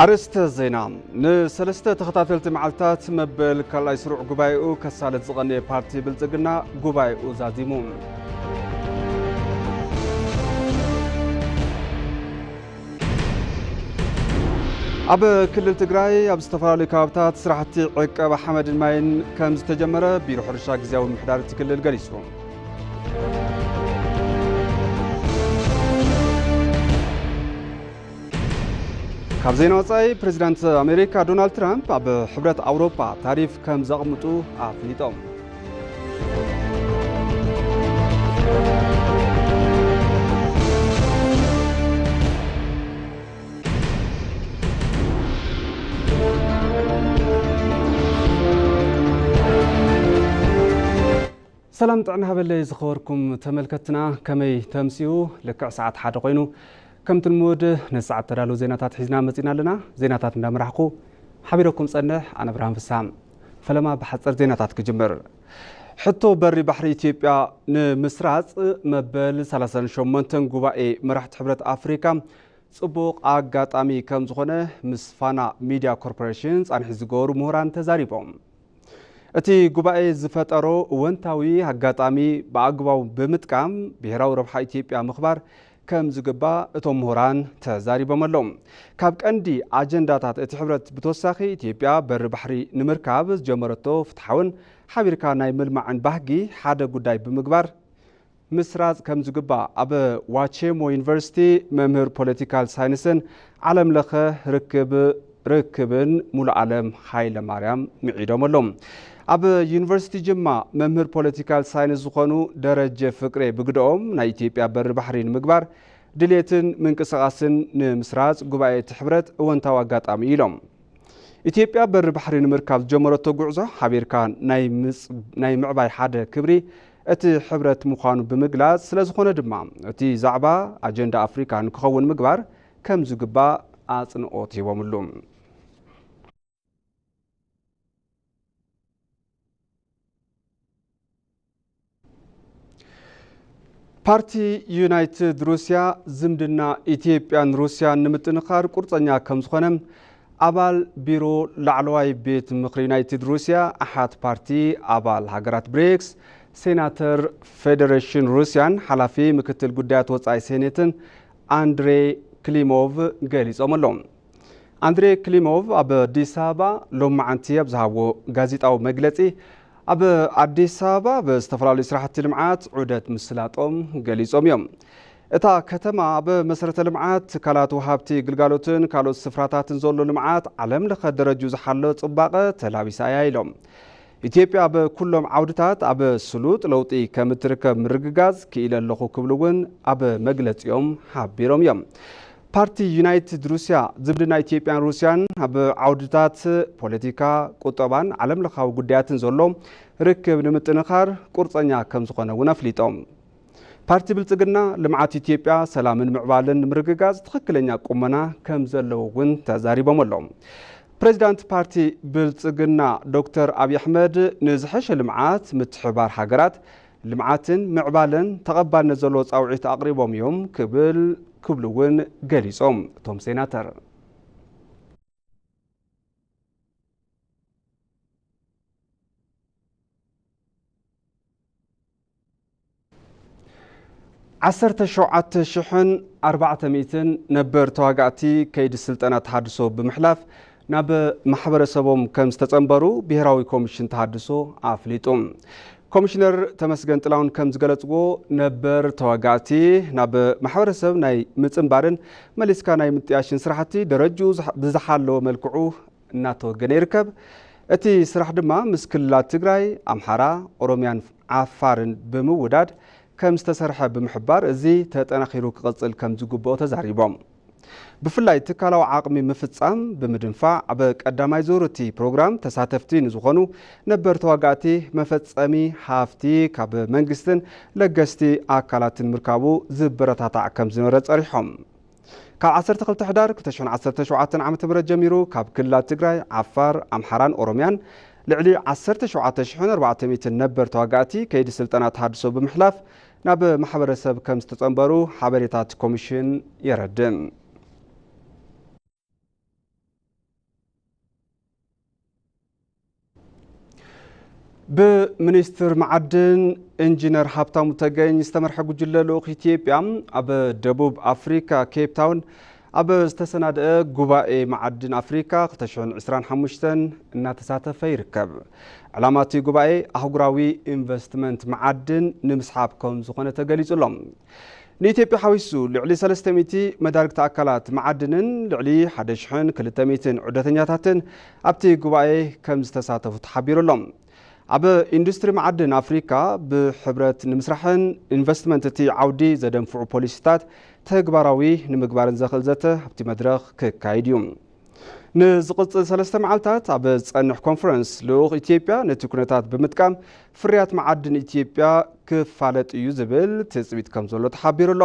ኣርእስተ ዜና። ንሰለስተ ተኸታተልቲ መዓልታት መበል ካልኣይ ስሩዕ ጉባኤኡ ከሳልጥ ዝቐነየ ፓርቲ ብልጽግና ጉባኤኡ ዛዚሙ። ኣብ ክልል ትግራይ ኣብ ዝተፈላለዩ ከባብታት ስራሕቲ ዕቀባ ሓመድን ማይን ከም ዝተጀመረ ቢሮ ሕርሻ ግዝያዊ ምምሕዳር እቲ ክልል ገሊጹ። ካብ ዜና ወጻኢ፣ ፕሬዚዳንት ኣሜሪካ ዶናልድ ትራምፕ ኣብ ሕብረት ኣውሮፓ ታሪፍ ከም ዘቕምጡ ኣፍሊጦም። ሰላም ጥዕና ሃበለይ ዝኸበርኩም ተመልከትና፣ ከመይ ተምስኡ? ልክዕ ሰዓት ሓደ ኮይኑ፣ ከምቲ ልሙድ ነዚ ሰዓት ተዳለዉ ዜናታት ሒዝና መጺና ኣለና። ዜናታት እንዳመራሕኩ ሓቢረኩም ጸንሕ ኣነ ብርሃን ፍስሃ። ፈለማ ብሓጸር ዜናታት ክጅምር። ሕቶ በሪ ባሕሪ ኢትዮጵያ ንምስራጽ መበል ሰላሳን ሸሞንተን ጉባኤ መራሕቲ ሕብረት ኣፍሪካ ጽቡቕ ኣጋጣሚ ከም ዝኾነ ምስ ፋና ሚድያ ኮርፖሬሽን ጻንሒት ዝገበሩ ምሁራን ተዛሪቦም። እቲ ጉባኤ ዝፈጠሮ እወንታዊ ኣጋጣሚ ብኣግባቡ ብምጥቃም ብሄራዊ ረብሓ ኢትዮጵያ ምኽባር ከም ዝግባእ እቶም ምሁራን ተዛሪቦም ኣለዉ። ካብ ቀንዲ ኣጀንዳታት እቲ ሕብረት ብተወሳኺ ኢትዮጵያ በሪ ባሕሪ ንምርካብ ዝጀመረቶ ፍትሓውን ሓቢርካ ናይ ምልማዕን ባህጊ ሓደ ጉዳይ ብምግባር ምስራጽ ከም ዝግባእ ኣብ ዋቸሞ ዩኒቨርሲቲ መምህር ፖለቲካል ሳይንስን ዓለም ለኸ ርክብ ርክብን ሙሉኣለም ሃይለ ማርያም ምዒዶም ኣለዉ። ኣብ ዩኒቨርሲቲ ጅማ መምህር ፖለቲካል ሳይንስ ዝኾኑ ደረጀ ፍቅሬ ብግደኦም፣ ናይ ኢትዮጵያ በሪ ባሕሪ ንምግባር ድሌትን ምንቅስቓስን ንምስራጽ ጉባኤ እቲ ሕብረት እወንታዊ ኣጋጣሚ ኢሎም። ኢትዮጵያ በሪ ባሕሪ ንምርካብ ዝጀመረቶ ጉዕዞ ሓቢርካ ናይ ምጽ-፣ ናይ ምዕባይ ሓደ ክብሪ እቲ ሕብረት ምዃኑ ብምግላጽ፣ ስለ ዝኾነ ድማ እቲ ዛዕባ ኣጀንዳ ኣፍሪካ ንክኸውን ምግባር ከም ዝግባእ ኣጽንኦት ሂቦምሉ። ፓርቲ ዩናይትድ ሩስያ ዝምድና ኢትዮጵያን ሩስያን ንምጥንኻር ቁርፀኛ ከም ዝኾነ ኣባል ቢሮ ላዕለዋይ ቤት ምኽሪ ዩናይትድ ሩስያ፣ ኣሓት ፓርቲ ኣባል ሃገራት ብሪክስ፣ ሴናተር ፌደሬሽን ሩስያን ሓላፊ ምክትል ጉዳያት ወፃኢ ሴኔትን ኣንድሬ ክሊሞቭ ገሊፆም ኣለዉ። ኣንድሬ ክሊሞቭ ኣብ ኣዲስ ኣበባ ሎማዓንቲ ኣብ ዝሃብዎ ጋዜጣዊ መግለጺ፣ ኣብ ኣዲስ ኣበባ ኣብ ዝተፈላለዩ ስራሕቲ ልምዓት ዑደት ምስላጦም ገሊጾም እዮም። እታ ከተማ ኣብ መሰረተ ልምዓት፣ ትካላት ወሃብቲ ግልጋሎትን ካልኦት ስፍራታትን ዘሎ ልምዓት ዓለም ለኸ ደረጁ ዝሓለወ ጽባቐ ተላቢሳ እያ ኢሎም። ኢትዮጵያ ኣብ ኩሎም ዓውድታት ኣብ ስሉጥ ለውጢ ከም እትርከብ ምርግጋጽ ክኢለ ኣለኹ ክብሉ እውን ኣብ መግለጺኦም ሓቢሮም እዮም። ፓርቲ ዩናይትድ ሩስያ ዝምድና ኢትዮጵያን ሩስያን ኣብ ዓውድታት ፖለቲካ፣ ቁጠባን ዓለም ለኻዊ ጉዳያትን ዘሎ ርክብ ንምጥንኻር ቁርፀኛ ከም ዝኾነ እውን ኣፍሊጦም። ፓርቲ ብልፅግና ልምዓት ኢትዮጵያ ሰላምን ምዕባለን ንምርግጋፅ ትኽክለኛ ቁመና ከም ዘለዎ እውን ተዛሪቦም ኣለዉ። ፕሬዚዳንት ፓርቲ ብልፅግና ዶክተር ኣብይ ኣሕመድ ንዝሐሸ ልምዓት ምትሕባር ሃገራት ልምዓትን ምዕባለን ተቐባልነት ዘለዎ ፃውዒት ኣቕሪቦም እዮም ክብል ክብሉ እውን ገሊፆም እቶም ሴናተር። ዓሰርተ ሸውዓተ ሽሕን ኣርባዕተ ሚእትን ነበር ተዋጋእቲ ከይዲ ስልጠና ተሃድሶ ብምሕላፍ ናብ ማሕበረሰቦም ከም ዝተጸንበሩ ብሄራዊ ኮሚሽን ተሃድሶ ኣፍሊጡ። ኮሚሽነር ተመስገን ጥላሁን ከም ዝገለጽዎ፣ ነበር ተዋጋእቲ ናብ ማሕበረሰብ ናይ ምጽንባርን መሊስካ ናይ ምጥያሽን ስራሕቲ ደረጅኡ ዝሓ-፣ ብዝሓለወ መልክዑ እናተወገነ ይርከብ። እቲ ስራሕ ድማ ምስ ክልላት ትግራይ፣ ኣምሓራ፣ ኦሮሚያን ዓፋርን ብምውዳድ ከም ዝተሰርሐ ብምሕባር፣ እዚ ተጠናኺሩ ክቕጽል ከም ዝግብኦ ተዛሪቦም። ብፍላይ ትካላዊ ዓቕሚ ምፍጻም ብምድንፋዕ፣ ኣብ ቀዳማይ ዙር እቲ ፕሮግራም ተሳተፍቲ ንዝኾኑ ነበር ተዋጋእቲ መፈጸሚ ሃፍቲ ካብ መንግስትን ለገስቲ ኣካላትን ምርካቡ ዝበረታታዕ ከም ዝነበረ ጸሪሖም። ካብ ዓሰርተ ክልተ ሕዳር ክልተ ሽሕን ዓሰርተ ሸውዓተን ዓመተ ምህረት ጀሚሩ፣ ካብ ክልላት ትግራይ፣ ዓፋር፣ ኣምሓራን ኦሮምያን ልዕሊ ዓሰርተ ሸውዓተ ሽሕን ኣርባዕተ ሚእትን ነበር ተዋጋእቲ ከይዲ ስልጠና ተሃድሶ ብምሕላፍ ናብ ማሕበረሰብ ከም ዝተጸንበሩ ሓበሬታ እቲ ኮሚሽን የረድእ። ብሚኒስትር መዓድን ኢንጂነር ሃብታሙ ተገኝ ዝተመርሐ ጉጅለ ልኡኽ ኢትዮጵያ ኣብ ደቡብ ኣፍሪካ ኬፕ ታውን ኣብ ዝተሰናደአ ጉባኤ መዓድን ኣፍሪካ ክልተ ሽሕን ዕስራን ሓሙሽተን እናተሳተፈ ይርከብ። ዕላማ እቲ ጉባኤ ኣህጉራዊ ኢንቨስትመንት መዓድን ንምስሓብ ከም ዝኾነ ተገሊጹ ኣሎ። ንኢትዮጵያ ሓዊሱ ልዕሊ ሰለስተ ሚእቲ መዳርግቲ ኣካላት መዓድንን ልዕሊ ሓደ ሽሕን ክልተ ሚእትን ዑደተኛታትን ኣብቲ ጉባኤ ከም ዝተሳተፉ ተሓቢሩ ኣሎ። ኣብ ኢንዱስትሪ መዓድን ኣፍሪካ ብሕብረት ንምስራሕን ኢንቨስትመንት እቲ ዓውዲ ዘደንፍዑ ፖሊሲታት ተግባራዊ ንምግባርን ዘኽእል ዘተ ኣብቲ መድረኽ ክካይድ እዩ። ንዝቕጽል ሰለስተ መዓልታት ኣብ ዝጸንሕ ኮንፈረንስ ልኡኽ ኢትዮጵያ ነቲ ኩነታት ብምጥቃም ፍርያት መዓድን ኢትዮጵያ ክፋለጥ እዩ ዝብል ትጽቢት ከም ዘሎ ተሓቢሩ ኣሎ።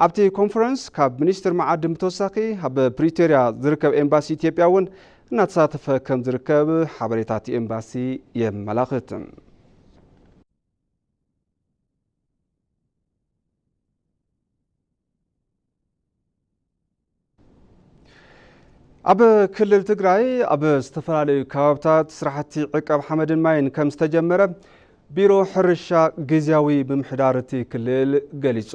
ኣብቲ ኮንፈረንስ ካብ ሚኒስትር መዓድን ብተወሳኺ ኣብ ፕሪቶርያ ዝርከብ ኤምባሲ ኢትዮጵያ እውን እናተሳተፈ ከም ዝርከብ ሓበሬታ እቲ ኤምባሲ የመላኽት። ኣብ ክልል ትግራይ ኣብ ዝተፈላለዩ ከባብታት ስራሕቲ ዕቀብ ሓመድን ማይን ከም ዝተጀመረ ቢሮ ሕርሻ ግዝያዊ ምምሕዳር እቲ ክልል ገሊጹ።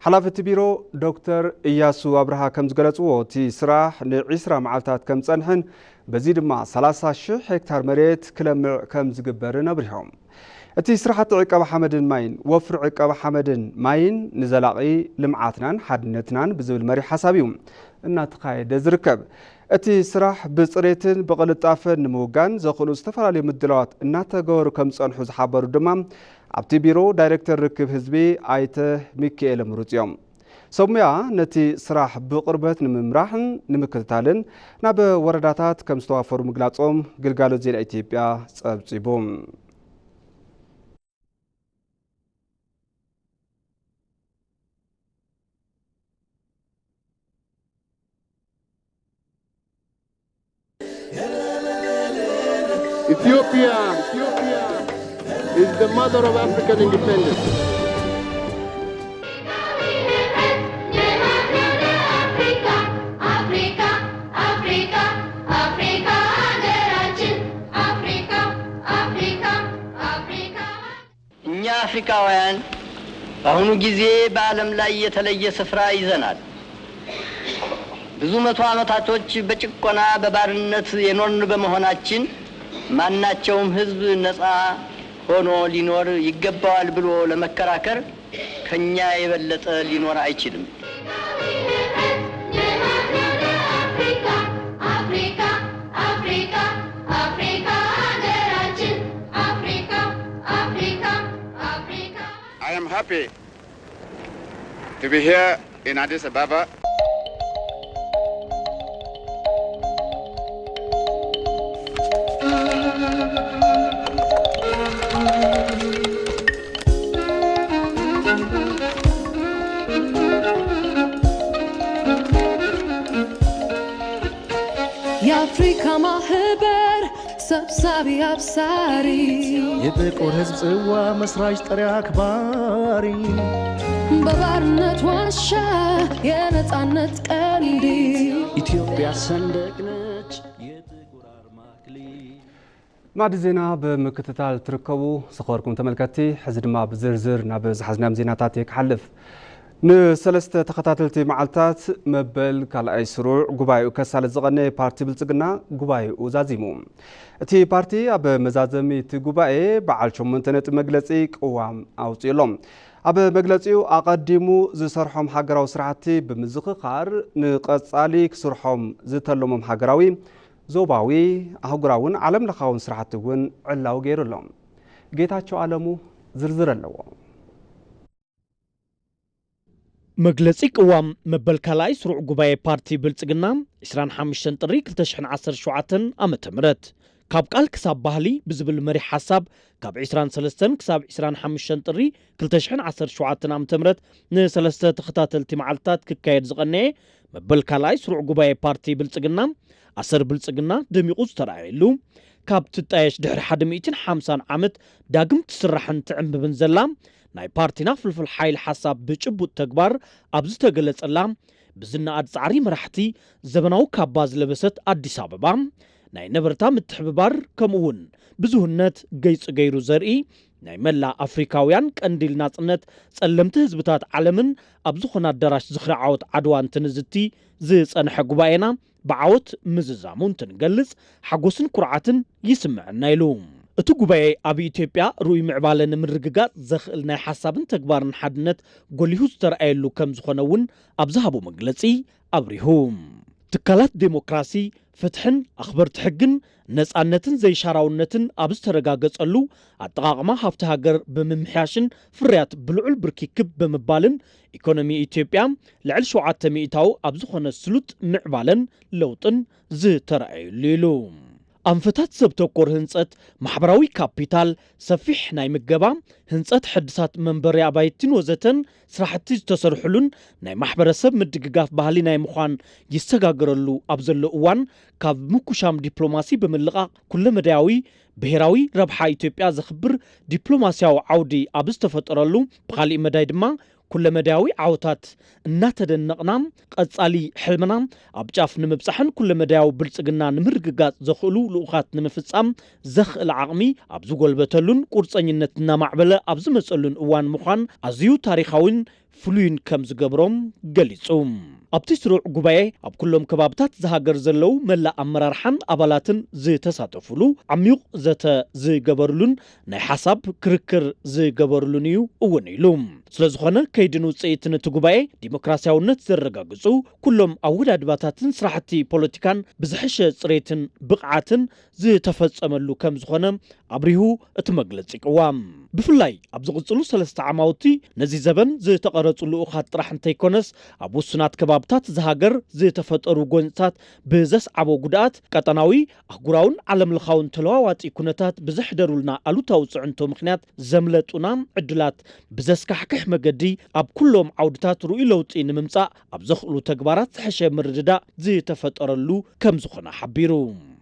ሓላፊ እቲ ቢሮ ዶክተር እያሱ ኣብርሃ ከም ዝገለጽዎ፣ እቲ ስራሕ ንዒስራ መዓልታት ከም ዝጸንሕን በዚ ድማ ሰላሳ ሽሕ ሄክታር መሬት ክለምዕ ከም ዝግበርን ኣብሪሆም። እቲ ስራሕቲ ዕቀባ ሓመድን ማይን ወፍሪ ዕቀባ ሓመድን ማይን ንዘላቒ ልምዓትናን ሓድነትናን ብዝብል መሪሕ ሓሳብ እዩ እናተኻየደ ዝርከብ። እቲ ስራሕ ብፅሬትን ብቕልጣፈን ንምውጋን ዘኽእሉ ዝተፈላለዩ ምድላዋት እናተገበሩ ከም ዝፀንሑ ዝሓበሩ ድማ ኣብቲ ቢሮ ዳይሬክተር ርክብ ህዝቢ ኣይተ ሚካኤል ምሩፅ እዮም። ሰብ ሙያ ነቲ ስራሕ ብቕርበት ንምምራሕን ንምክትታልን ናብ ወረዳታት ከም ዝተዋፈሩ ምግላጾም ግልጋሎት ዜና ኢትዮጵያ ጸብጺቡ። Ethiopia, Ethiopia is the mother of African independence. እኛ አፍሪካውያን በአሁኑ ጊዜ በዓለም ላይ የተለየ ስፍራ ይዘናል። ብዙ መቶ ዓመታቶች በጭቆና በባርነት የኖርን በመሆናችን ማናቸውም ህዝብ ነፃ ሆኖ ሊኖር ይገባዋል ብሎ ለመከራከር ከኛ የበለጠ ሊኖር አይችልም። I am happy to be here in Addis Ababa. የአፍሪካ ማህበር ሰብሳቢ አብሳሪ፣ የጥቁር ህዝብ ጽዋ መስራች ጥሪ አክባሪ፣ በባርነት ዋሻ የነጻነት ቀንዲ፣ ኢትዮጵያ ሰንደቅ ነች የጥቁር አርማ አክሊል። ማዕዲ ዜና ብምክትታል ትርከቡ ዝኸበርኩም ተመልከትቲ፣ ሕዚ ድማ ብዝርዝር ናብ ዝሓዝናዮም ዜናታት እየ ክሓልፍ። ንሰለስተ ተኸታተልቲ መዓልታት መበል ካልኣይ ስሩዕ ጉባኤኡ ከሳልጥ ዝቐነየ ፓርቲ ብልጽግና ጉባኤኡ ዛዚሙ። እቲ ፓርቲ ኣብ መዛዘሚ እቲ ጉባኤ በዓል ሸሞንተ ነጥቢ መግለጺ ቅዋም ኣውጺኡ ኣሎ። ኣብ መግለጺኡ ኣቐዲሙ ዝሰርሖም ሃገራዊ ስራሕቲ ብምዝኽኻር ንቐጻሊ ክስርሖም ዝተለሞም ሃገራዊ፣ ዞባዊ፣ ኣህጉራውን ዓለም ለኻውን ስራሕቲ እውን ዕላዊ ገይሩ ኣሎ። ጌታቸው ኣለሙ ዝርዝር ኣለዎ። መግለጺ ቅዋም መበል ካልኣይ ስሩዕ ጉባኤ ፓርቲ ብልጽግና ዕስራን ሓሙሽተን ጥሪ ክልተ ሽሕን ዓሰርተ ሸውዓተን ዓመተ ምህረት ካብ ቃል ክሳብ ባህሊ ብዝብል መሪሕ ሓሳብ ካብ ዕስራን ሰለስተን ክሳብ ዕስራን ሓሙሽተን ጥሪ ክልተ ሽሕን ዓሰርተ ሸውዓተን ዓመተ ምህረት ንሰለስተ ተኸታተልቲ መዓልታት ክካየድ ዝቐነየ መበል ካልኣይ ስሩዕ ጉባኤ ፓርቲ ብልጽግና ኣሰር ብልጽግና ደሚቑ ዝተረኣየሉ፣ ካብ ትጣየሽ ድሕሪ ሓደ ሚእትን ሓምሳን ዓመት ዳግም ትስራሕን ትዕምብብን ዘላ ናይ ፓርቲና ፍልፍል ሓይሊ ሓሳብ ብጭቡጥ ተግባር ኣብ ዝተገለጸላ፣ ብዝነኣድ ጻዕሪ መራሕቲ ዘበናዊ ካባ ዝለበሰት ኣዲስ ኣበባ፣ ናይ ነበርታ ምትሕብባር፣ ከምኡ እውን ብዙህነት ገይጹ ገይሩ ዘርኢ፣ ናይ መላእ ኣፍሪካውያን ቀንዲል ናጽነት፣ ጸለምቲ ህዝብታት ዓለምን ኣብ ዝኾነ ኣዳራሽ ዝኽሪ ዓወት ዓድዋ እንትንዝቲ ዝጸንሐ ጉባኤና ብዓወት ምዝዛሙ እንትንገልጽ ሓጎስን ኩርዓትን ይስምዐና ኢሉ። እቲ ጉባኤ ኣብ ኢትዮጵያ ርኡይ ምዕባለ ንምርግጋጽ ዘኽእል ናይ ሓሳብን ተግባርን ሓድነት ጎሊሁ ዝተረኣየሉ ከም ዝኾነ እውን ኣብ ዝሃቦ መግለጺ ኣብሪሁ። ትካላት ዴሞክራሲ፣ ፍትሕን ኣኽበርቲ ሕግን ነጻነትን ዘይሻራውነትን ኣብ ዝተረጋገጸሉ፣ ኣጠቓቕማ ሃብቲ ሃገር ብምምሕያሽን ፍርያት ብልዑል ብርኪ ክብ ብምባልን፣ ኢኮኖሚ ኢትዮጵያ ልዕሊ ሸውዓተ ሚእታዊ ኣብ ዝኾነ ስሉጥ ምዕባለን ለውጥን ዝተረኣየሉ ኢሉ። ኣንፈታት ሰብ ተኮር ህንጸት፣ ማሕበራዊ ካፒታል፣ ሰፊሕ ናይ ምገባ፣ ህንጸት ሕድሳት መንበሪ ኣባይቲን ወዘተን ስራሕቲ ዝተሰርሕሉን ናይ ማሕበረሰብ ምድግጋፍ ባህሊ ናይ ምዃን ይሰጋገረሉ ኣብ ዘሎ እዋን፣ ካብ ምኩሻም ዲፕሎማሲ ብምልቓቕ ኩለመዳያዊ ብሄራዊ ረብሓ ኢትዮጵያ ዘኽብር ዲፕሎማሲያዊ ዓውዲ ኣብ ዝተፈጠረሉ፣ ብኻሊእ መዳይ ድማ ኩለመዳያዊ ዓወታት እናተደነቕና፣ ቀጻሊ ሕልምና ኣብ ጫፍ ንምብጻሕን ኩለመዳያዊ ብልጽግና ንምርግጋጽ ዘኽእሉ ልኡኻት ንምፍጻም ዘኽእል ዓቕሚ ኣብ ዝጎልበተሉን ቁርጸኝነት እናማዕበለ ኣብ ዝመጸሉን እዋን ምዃን ኣዝዩ ታሪኻዊን ፍሉይን ከም ዝገብሮም ገሊጹ። ኣብቲ ስሩዕ ጉባኤ ኣብ ኩሎም ከባብታት ዝሃገር ዘለዉ መላእ ኣመራርሓን ኣባላትን ዝተሳተፉሉ፣ ዓሚዩቕ ዘተ ዝገበሩሉን ናይ ሓሳብ ክርክር ዝገበሩሉን እዩ እውን ኢሉ። ስለ ዝኾነ ከይድን ውጽኢትን እቲ ጉባኤ ዲሞክራሲያውነት ዘረጋግጹ፣ ኩሎም ኣወዳድባታትን ስራሕቲ ፖለቲካን ብዝሐሸ ጽሬትን ብቕዓትን ዝተፈጸመሉ ከም ዝኾነ ኣብሪሁ እቲ መግለጺ ቅዋም። ብፍላይ ኣብ ዝቕጽሉ ሰለስተ ዓማውቲ ነዚ ዘበን ዝተቐረጹ ልኡኻት ጥራሕ እንተይኮነስ፣ ኣብ ውሱናት ከባብታት ዝሃገር ዝተፈጠሩ ጎንጽታት ብዘስዓቦ ጉድኣት፣ ቀጠናዊ ኣህጉራውን ዓለምለኻውን ተለዋዋጢ ኩነታት ብዘሕደሩልና ኣሉታዊ ጽዕንቶ ምኽንያት ዘምለጡና ዕድላት ብዘስካሕክሕ መገዲ ኣብ ኩሎም ዓውድታት ርኡይ ለውጢ ንምምጻእ ኣብ ዘኽእሉ ተግባራት ዝሐሸ ምርድዳእ ዝተፈጠረሉ ከም ዝኾነ ሓቢሩ።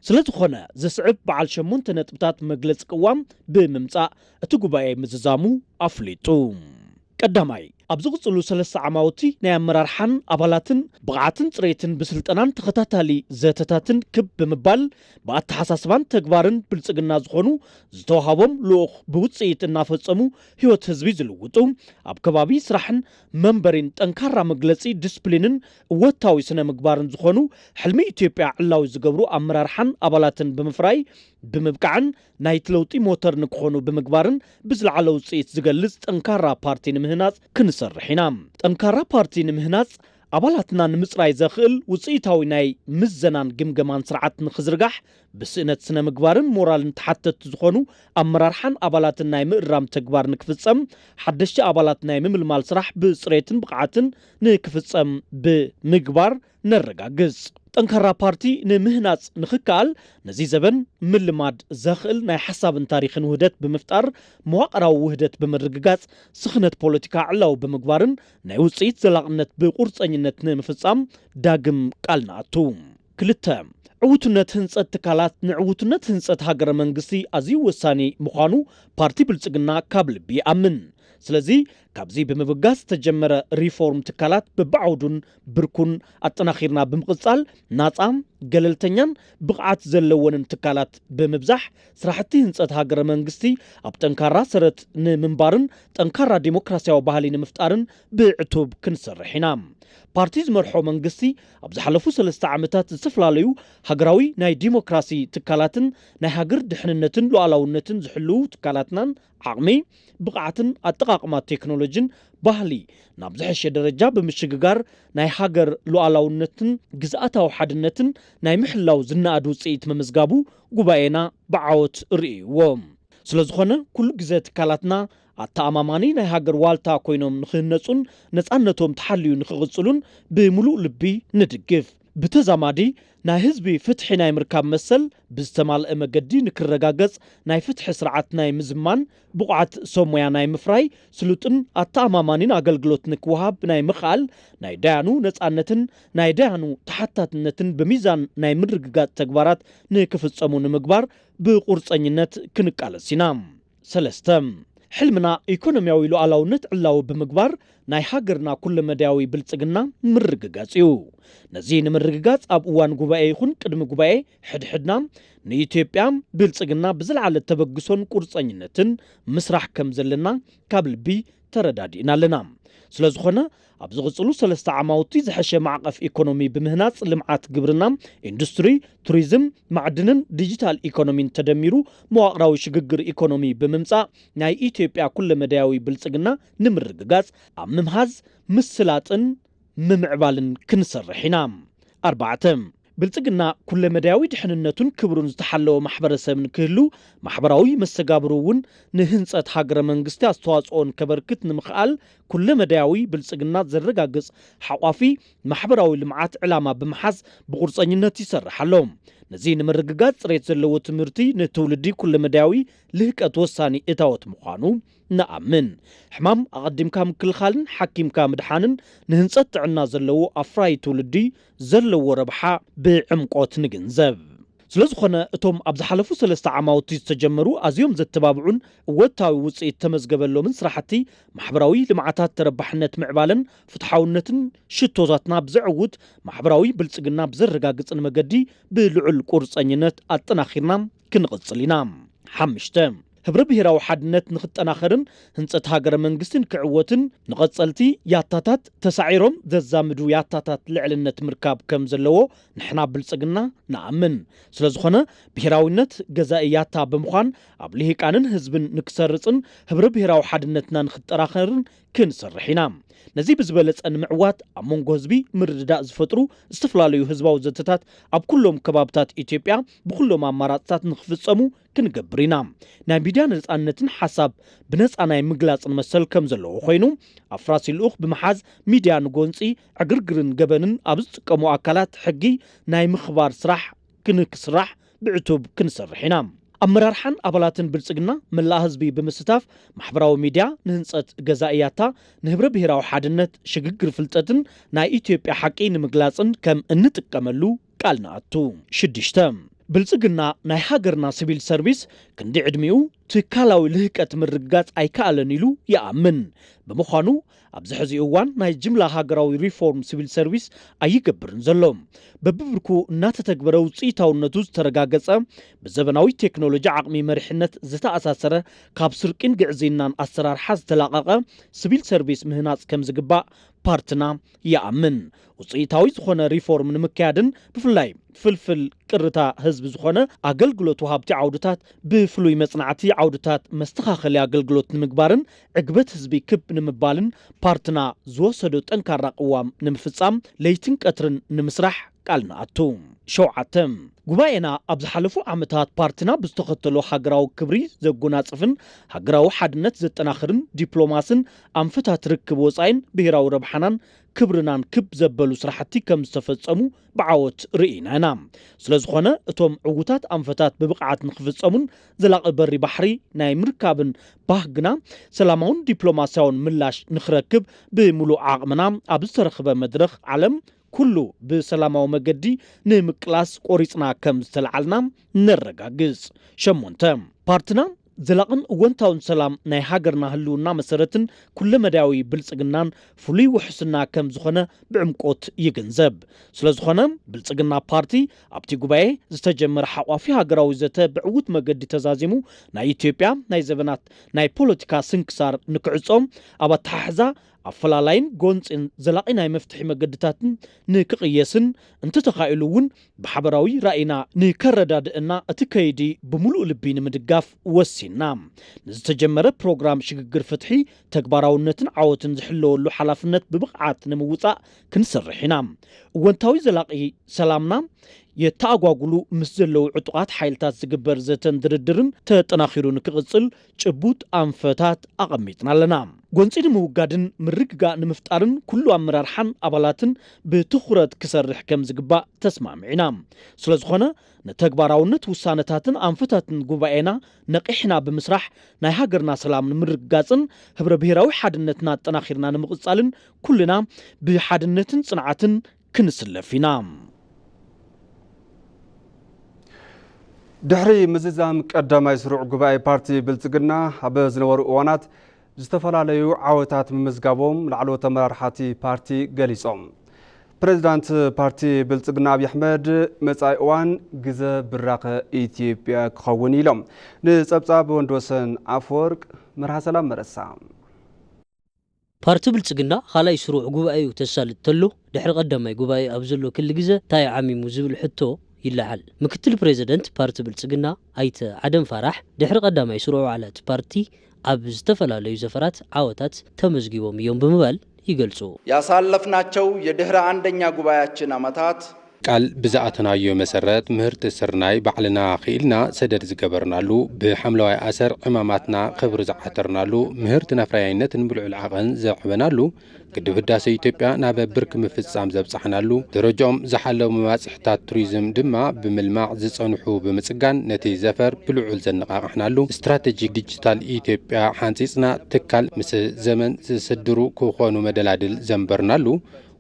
ስለ ዝኾነ፣ ዝስዕብ በዓል ሸሞንተ ነጥብታት መግለጺ ቅዋም ብምምጻእ እቲ ጉባኤ ምዝዛሙ ኣፍሊጡ። ቀዳማይ፣ ኣብ ዝቕጽሉ ሰለስተ ዓማውቲ ናይ ኣመራርሓን ኣባላትን ብቕዓትን ጽሬትን ብስልጠናን ተኸታታሊ ዘተታትን ክብ ብምባል፣ ብኣተሓሳስባን ተግባርን ብልጽግና ዝኾኑ ዝተዋሃቦም ልኡኽ ብውጽኢት እናፈጸሙ ህይወት ህዝቢ ዝልውጡ፣ ኣብ ከባቢ ስራሕን መንበሪን ጠንካራ መግለጺ ዲስፕሊንን እወታዊ ስነ ምግባርን ዝኾኑ፣ ሕልሚ ኢትዮጵያ ዕላዊ ዝገብሩ ኣመራርሓን ኣባላትን ብምፍራይ፣ ብምብቃዕን ናይቲ ለውጢ ሞተር ንክኾኑ ብምግባርን ብዝለዓለ ውጽኢት ዝገልጽ ጠንካራ ፓርቲ ንምህናጽ ክንሰርሕ ኢና። ጠንካራ ፓርቲ ንምህናጽ፣ ኣባላትና ንምጽራይ ዘኽእል ውጽኢታዊ ናይ ምዘናን ግምገማን ስርዓት ንኽዝርጋሕ፣ ብስእነት ስነ ምግባርን ሞራልን ተሓተትቲ ዝኾኑ ኣመራርሓን ኣባላትን ናይ ምእራም ተግባር ንክፍጸም፣ ሓደሽቲ ኣባላት ናይ ምምልማል ስራሕ ብጽሬትን ብቕዓትን ንክፍጸም ብምግባር ነረጋግጽ። ጠንካራ ፓርቲ ንምህናጽ ንክከኣል፣ ነዚ ዘበን ምልማድ ዘኽእል ናይ ሓሳብን ታሪኽን ውህደት ብምፍጣር፣ መዋቕራዊ ውህደት ብምርግጋጽ፣ ስኽነት ፖለቲካ ዕላዊ ብምግባርን ናይ ውጽኢት ዘላቕነት ብቁርጸኝነት ንምፍጻም ዳግም ቃል ንኣቱ። ክልተ፣ ዕውትነት ህንጸት ትካላት። ንዕውትነት ህንጸት ሃገረ መንግስቲ ኣዝዩ ወሳኒ ምዃኑ ፓርቲ ብልጽግና ካብ ልቢ ይኣምን። ስለዚ፣ ካብዚ ብምብጋስ ዝተጀመረ ሪፎርም ትካላት በብዓውዱን ብርኩን ኣጠናኺርና ብምቕጻል፣ ናጻ፣ ገለልተኛን ብቕዓት ዘለወንን ትካላት ብምብዛሕ፣ ስራሕቲ ህንጸት ሃገረ መንግስቲ ኣብ ጠንካራ ሰረት ንምንባርን ጠንካራ ዲሞክራሲያዊ ባህሊ ንምፍጣርን ብዕቱብ ክንሰርሕ ኢና። ፓርቲ ዝመርሖ መንግስቲ ኣብ ዝሓለፉ ሰለስተ ዓመታት ዝተፈላለዩ ሃገራዊ ናይ ዲሞክራሲ ትካላትን ናይ ሃገር ድሕንነትን ሉዓላውነትን ዝሕልዉ ትካላትናን ዓቕሚ፣ ብቕዓትን ኣጠቓቕማ ቴክኖሎጂን ባህሊ ናብ ዝሐሸ ደረጃ ብምሽግጋር፣ ናይ ሃገር ሉዓላውነትን ግዝኣታዊ ሓድነትን ናይ ምሕላው ዝነኣድ ውጽኢት ምምዝጋቡ ጉባኤና ብዓወት ርእይዎ። ስለ ዝኾነ፣ ኩሉ ግዘ ትካላትና ኣተኣማማኒ ናይ ሃገር ዋልታ ኮይኖም ንክህነጹን ነጻነቶም ተሓልዩ ንክቕጽሉን ብምሉእ ልቢ ንድግፍ። ብተዛማዲ፣ ናይ ህዝቢ ፍትሒ ናይ ምርካብ መሰል ብዝተማልአ መገዲ ንክረጋገጽ፣ ናይ ፍትሒ ስርዓት ናይ ምዝማን፣ ብቑዓት ሰብ ሞያ ናይ ምፍራይ፣ ስሉጥን ኣተኣማማኒን ኣገልግሎት ንክወሃብ ናይ ምኽኣል፣ ናይ ዳያኑ ነጻነትን ናይ ዳያኑ ተሓታትነትን ብሚዛን ናይ ምርግጋጽ ተግባራት ንክፍጸሙ ንምግባር ብቁርጸኝነት ክንቃለስ ኢና። ሰለስተ፣ ሕልምና ኢኮኖሚያዊ ሉዓላውነት ዕላዊ ብምግባር ናይ ሃገርና ኩለመዳያዊ ብልጽግና ምርግጋጽ እዩ። ነዚ ንምርግጋጽ ኣብ እዋን ጉባኤ ይኹን ቅድሚ ጉባኤ ሕድሕድና ንኢትዮጵያ ብልጽግና ብዝለዓለ ተበግሶን ቁርጸኝነትን ምስራሕ ከም ዘለና ካብ ልቢ ተረዳዲእና ኣለና። ስለ ዝኾነ ኣብ ዝቕጽሉ ሰለስተ ዓማውቲ ዝሐሸ ማዕቐፍ ኢኮኖሚ ብምህናጽ ልምዓት ግብርና፣ ኢንዱስትሪ፣ ቱሪዝም፣ ማዕድንን ዲጂታል ኢኮኖሚን ተደሚሩ መዋቕራዊ ሽግግር ኢኮኖሚ ብምምጻእ ናይ ኢትዮጵያ ኩለመዳያዊ ብልጽግና ንምርግጋጽ ኣብ ምምሃዝ፣ ምስላጥን ምምዕባልን ክንሰርሕ ኢና። ኣርባዕተ፣ ብልጽግና ኩለመዳያዊ ድሕንነቱን ክብሩን ዝተሓለወ ማሕበረሰብ ንክህሉ፣ ማሕበራዊ መስተጋብሩ እውን ንህንጸት ሃገረ መንግስቲ ኣስተዋጽኦን ከበርክት ንምኽኣል፣ ኩለመዳያዊ ብልጽግና ዘረጋግጽ ሓቋፊ ማሕበራዊ ልምዓት ዕላማ ብምሓዝ ብቁርጸኝነት ይሰርሕ ኣሎ። ነዚ ንምርግጋጽ ጽሬት ዘለዎ ትምህርቲ ንትውልዲ ኩለመዳያዊ ልህቀት ወሳኒ እታወት ምዃኑ ንኣምን። ሕማም ኣቐዲምካ ምክልኻልን ሓኪምካ ምድሓንን ንህንጸት ጥዕና ዘለዎ ኣፍራዪ ትውልዲ ዘለዎ ረብሓ ብዕምቆት ንግንዘብ። ስለ ዝኾነ እቶም ኣብ ዝሓለፉ ሰለስተ ዓማውቲ ዝተጀመሩ ኣዝዮም ዘተባብዑን እወታዊ ውጽኢት ተመዝገበሎምን ስራሕቲ ማሕበራዊ ልምዓታት ተረባሕነት ምዕባለን ፍትሓውነትን ሽቶታትና ብዘዕውት ማሕበራዊ ብልጽግና ብዘረጋግጽን መገዲ ብልዑል ቁርጸኝነት ኣጠናኺርና ክንቕጽል ኢና። ሓምሽተ፣ ህብረ ብሔራዊ ሓድነት ንኽጠናኸርን ህንጸት ሃገረ መንግስቲ ንክዕወትን ንቐጸልቲ ያታታት ተሳዒሮም ዘዛምዱ ያታታት ልዕልነት ምርካብ ከም ዘለዎ ንሕና ብልጽግና ንኣምን። ስለ ዝኾነ ብሔራዊነት ገዛኢ ያታ ብምዃን ኣብ ልሂቃንን ህዝብን ንክሰርጽን ህብረ ብሔራዊ ሓድነትና ንክጠናኸርን ክንሰርሕ ኢና። ነዚ ብዝበለጸ ንምዕዋት ኣብ መንጎ ህዝቢ ምርድዳእ ዝፈጥሩ ዝተፈላለዩ ህዝባዊ ዘተታት ኣብ ኩሎም ከባብታት ኢትዮጵያ ብኩሎም ኣማራጽታት ንክፍጸሙ ክንገብር ኢና። ናይ ሚድያ ነጻነትን ሓሳብ ብነጻ ናይ ምግላጽን መሰል ከም ዘለዎ ኮይኑ፣ ኣፍራሲ ልኡኽ ብምሓዝ ሚድያ ንጎንጺ፣ ዕግርግርን ገበንን ኣብ ዝጥቀሙ ኣካላት ሕጊ ናይ ምኽባር ስራሕ ክንክስራሕ ብዕቱብ ክንሰርሕ ኢና። ኣመራርሓን ኣባላትን ብልጽግና መላእ ህዝቢ ብምስታፍ ማሕበራዊ ሚድያ ንህንጸት ገዛኢ ያታ፣ ንህብረ ብሔራዊ ሓድነት፣ ሽግግር ፍልጠትን ናይ ኢትዮጵያ ሓቂ ንምግላጽን ከም እንጥቀመሉ ቃል ንኣቱ። ሽዱሽተ፣ ብልጽግና ናይ ሃገርና ሲቪል ሰርቪስ ክንዲ ዕድሚኡ ትካላዊ ልህቀት ምርግጋጽ ኣይከኣለን ኢሉ ይኣምን። ብምዃኑ ኣብዚ ሕዚ እዋን ናይ ጅምላ ሃገራዊ ሪፎርም ሲቪል ሰርቪስ ኣይገብርን ዘሎ። በብብርኩ እናተተግበረ ውፅኢታውነቱ ዝተረጋገጸ ብዘበናዊ ቴክኖሎጂ ዓቕሚ መሪሕነት ዝተኣሳሰረ ካብ ስርቂን ግዕዝይናን ኣሰራርሓ ዝተላቐቐ ሲቪል ሰርቪስ ምህናፅ ከም ዝግባእ ፓርትና ይኣምን። ውፅኢታዊ ዝኾነ ሪፎርም ንምክያድን ብፍላይ ፍልፍል ቅርታ ህዝቢ ዝኾነ ኣገልግሎት ወሃብቲ ዓውድታት ብፍሉይ መፅናዕቲ ዓውድታት መስተኻኸሊ ኣገልግሎት ንምግባርን ዕግበት ህዝቢ ክብ ንምባልን ፓርትና ዝወሰዶ ጠንካራ ቅዋም ንምፍፃም ለይትን ቀትርን ንምስራሕ ቃል ንኣቱ። ሸውዓተ፣ ጉባኤና ኣብ ዝሓለፉ ዓመታት ፓርትና ብዝተኸተሎ ሃገራዊ ክብሪ ዘጎናጽፍን ሃገራዊ ሓድነት ዘጠናኽርን ዲፕሎማስን ኣንፈታት ርክብ ወጻኢን ብሄራዊ ረብሓናን ክብርናን ክብ ዘበሉ ስራሕቲ ከም ዝተፈጸሙ ብዓወት ርኢና ኢና። ስለ ዝኾነ እቶም ዕዉታት ኣንፈታት ብብቕዓት ንክፍጸሙን ዘላቒ በሪ ባሕሪ ናይ ምርካብን ባህግና ሰላማውን ዲፕሎማስያውን ምላሽ ንክረክብ ብምሉእ ዓቕምና ኣብ ዝተረኽበ መድረኽ ዓለም ኩሉ ብሰላማዊ መገዲ ንምቅላስ ቆሪጽና ከም ዝተልዓልና ነረጋግጽ። ሸሞንተ፣ ፓርትና ዘላቕን እወንታውን ሰላም ናይ ሃገርና ህልውና መሰረትን ኩለመዳያዊ ብልጽግናን ፍሉይ ውሕስና ከም ዝኾነ ብዕምቆት ይግንዘብ። ስለ ዝኾነ ብልጽግና ፓርቲ ኣብቲ ጉባኤ ዝተጀመረ ሓቋፊ ሃገራዊ ዘተ ብዕዉት መገዲ ተዛዚሙ ናይ ኢትዮጵያ ናይ ዘበናት ናይ ፖለቲካ ስንክሳር ንክዕጾ ኣብ ኣተሓሕዛ ኣፈላላይን ጎንፂን ዘላቒ ናይ መፍትሒ መገድታትን ንክቕየስን እንተተኻኢሉ እውን ብሓበራዊ ራእይና ንከረዳድእና እቲ ከይዲ ብምሉእ ልቢ ንምድጋፍ ወሲንና። ንዝተጀመረ ፕሮግራም ሽግግር ፍትሒ ተግባራውነትን ዓወትን ዝሕለወሉ ሓላፍነት ብብቕዓት ንምውፃእ ክንሰርሕ ኢና። እወንታዊ ዘላቒ ሰላምና የተኣጓጉሉ ምስ ዘለዉ ዕጡቓት ሓይልታት ዝግበር ዘተን ድርድርን ተጠናኺሩ ንክቕፅል ጭቡጥ ኣንፈታት ኣቐሚጥና ኣለና። ጎንፂ ንምውጋድን ምርግጋእ ንምፍጣርን ኩሉ ኣመራርሓን ኣባላትን ብትኹረት ክሰርሕ ከም ዝግባእ ተስማሚዕና። ስለ ዝኾነ ንተግባራውነት ውሳነታትን ኣንፈታትን ጉባኤና ነቒሕና ብምስራሕ ናይ ሃገርና ሰላም ንምርግጋፅን ህብረ ብሔራዊ ሓድነትና ኣጠናኺርና ንምቕፃልን ኩልና ብሓድነትን ፅንዓትን ክንስለፍ ኢና። ድሕሪ ምዝዛም ቀዳማይ ስሩዕ ጉባኤ ፓርቲ ብልጽግና ኣብ ዝነበሩ እዋናት ዝተፈላለዩ ዓወታት ምምዝጋቦም ላዕለዎት ኣመራርሓ እቲ ፓርቲ ገሊጾም። ፕሬዚዳንት ፓርቲ ብልጽግና ኣብይ ኣሕመድ መጻኢ እዋን ግዘ ብራኸ ኢትዮጵያ ክኸውን ኢሎም። ንጸብጻብ ወንድወሰን ኣፈወርቅ መርሃ ሰላም መረሳ። ፓርቲ ብልጽግና ካልኣይ ስሩዕ ጉባኤኡ ተሳልጥ ተሎ፣ ድሕሪ ቀዳማይ ጉባኤ ኣብ ዘሎ ክሊ ግዘ እንታይ ዓሚሙ ዝብል ሕቶ ይለዓል። ምክትል ፕሬዚደንት ፓርቲ ብልጽግና ኣይተ ኣደም ፋራሕ፣ ድሕሪ ቀዳማይ ስሩዕ ዋዕላ እቲ ፓርቲ ኣብ ዝተፈላለዩ ዘፈራት ዓወታት ተመዝጊቦም እዮም ብምባል ይገልጹ። ያሳለፍናቸው የድህረ አንደኛ ጉባኤያችን ዓመታት ቃል ብዝኣተናዮ መሰረት ምህርቲ ስርናይ ባዕልና ክኢልና ሰደድ ዝገበርናሉ፣ ብሓምለዋይ ኣሰር ዕማማትና ክብሪ ዝዓተርናሉ፣ ምህርቲ ናፍራያይነትን ብልዑል ዓቐን ዘዕበናሉ፣ ግድብ ህዳሰ ኢትዮጵያ ናብ ብርኪ ምፍጻም ዘብጻሕናሉ፣ ደረጃኦም ዝሓለዉ መባጽሕታት ቱሪዝም ድማ ብምልማዕ ዝጸንሑ ብምጽጋን ነቲ ዘፈር ብልዑል ዘነቓቕሕናሉ፣ ስትራተጂ ዲጂታል ኢትዮጵያ ሓንጺጽና ትካል ምስ ዘመን ዝስድሩ ክኾኑ መደላድል ዘንበርናሉ፣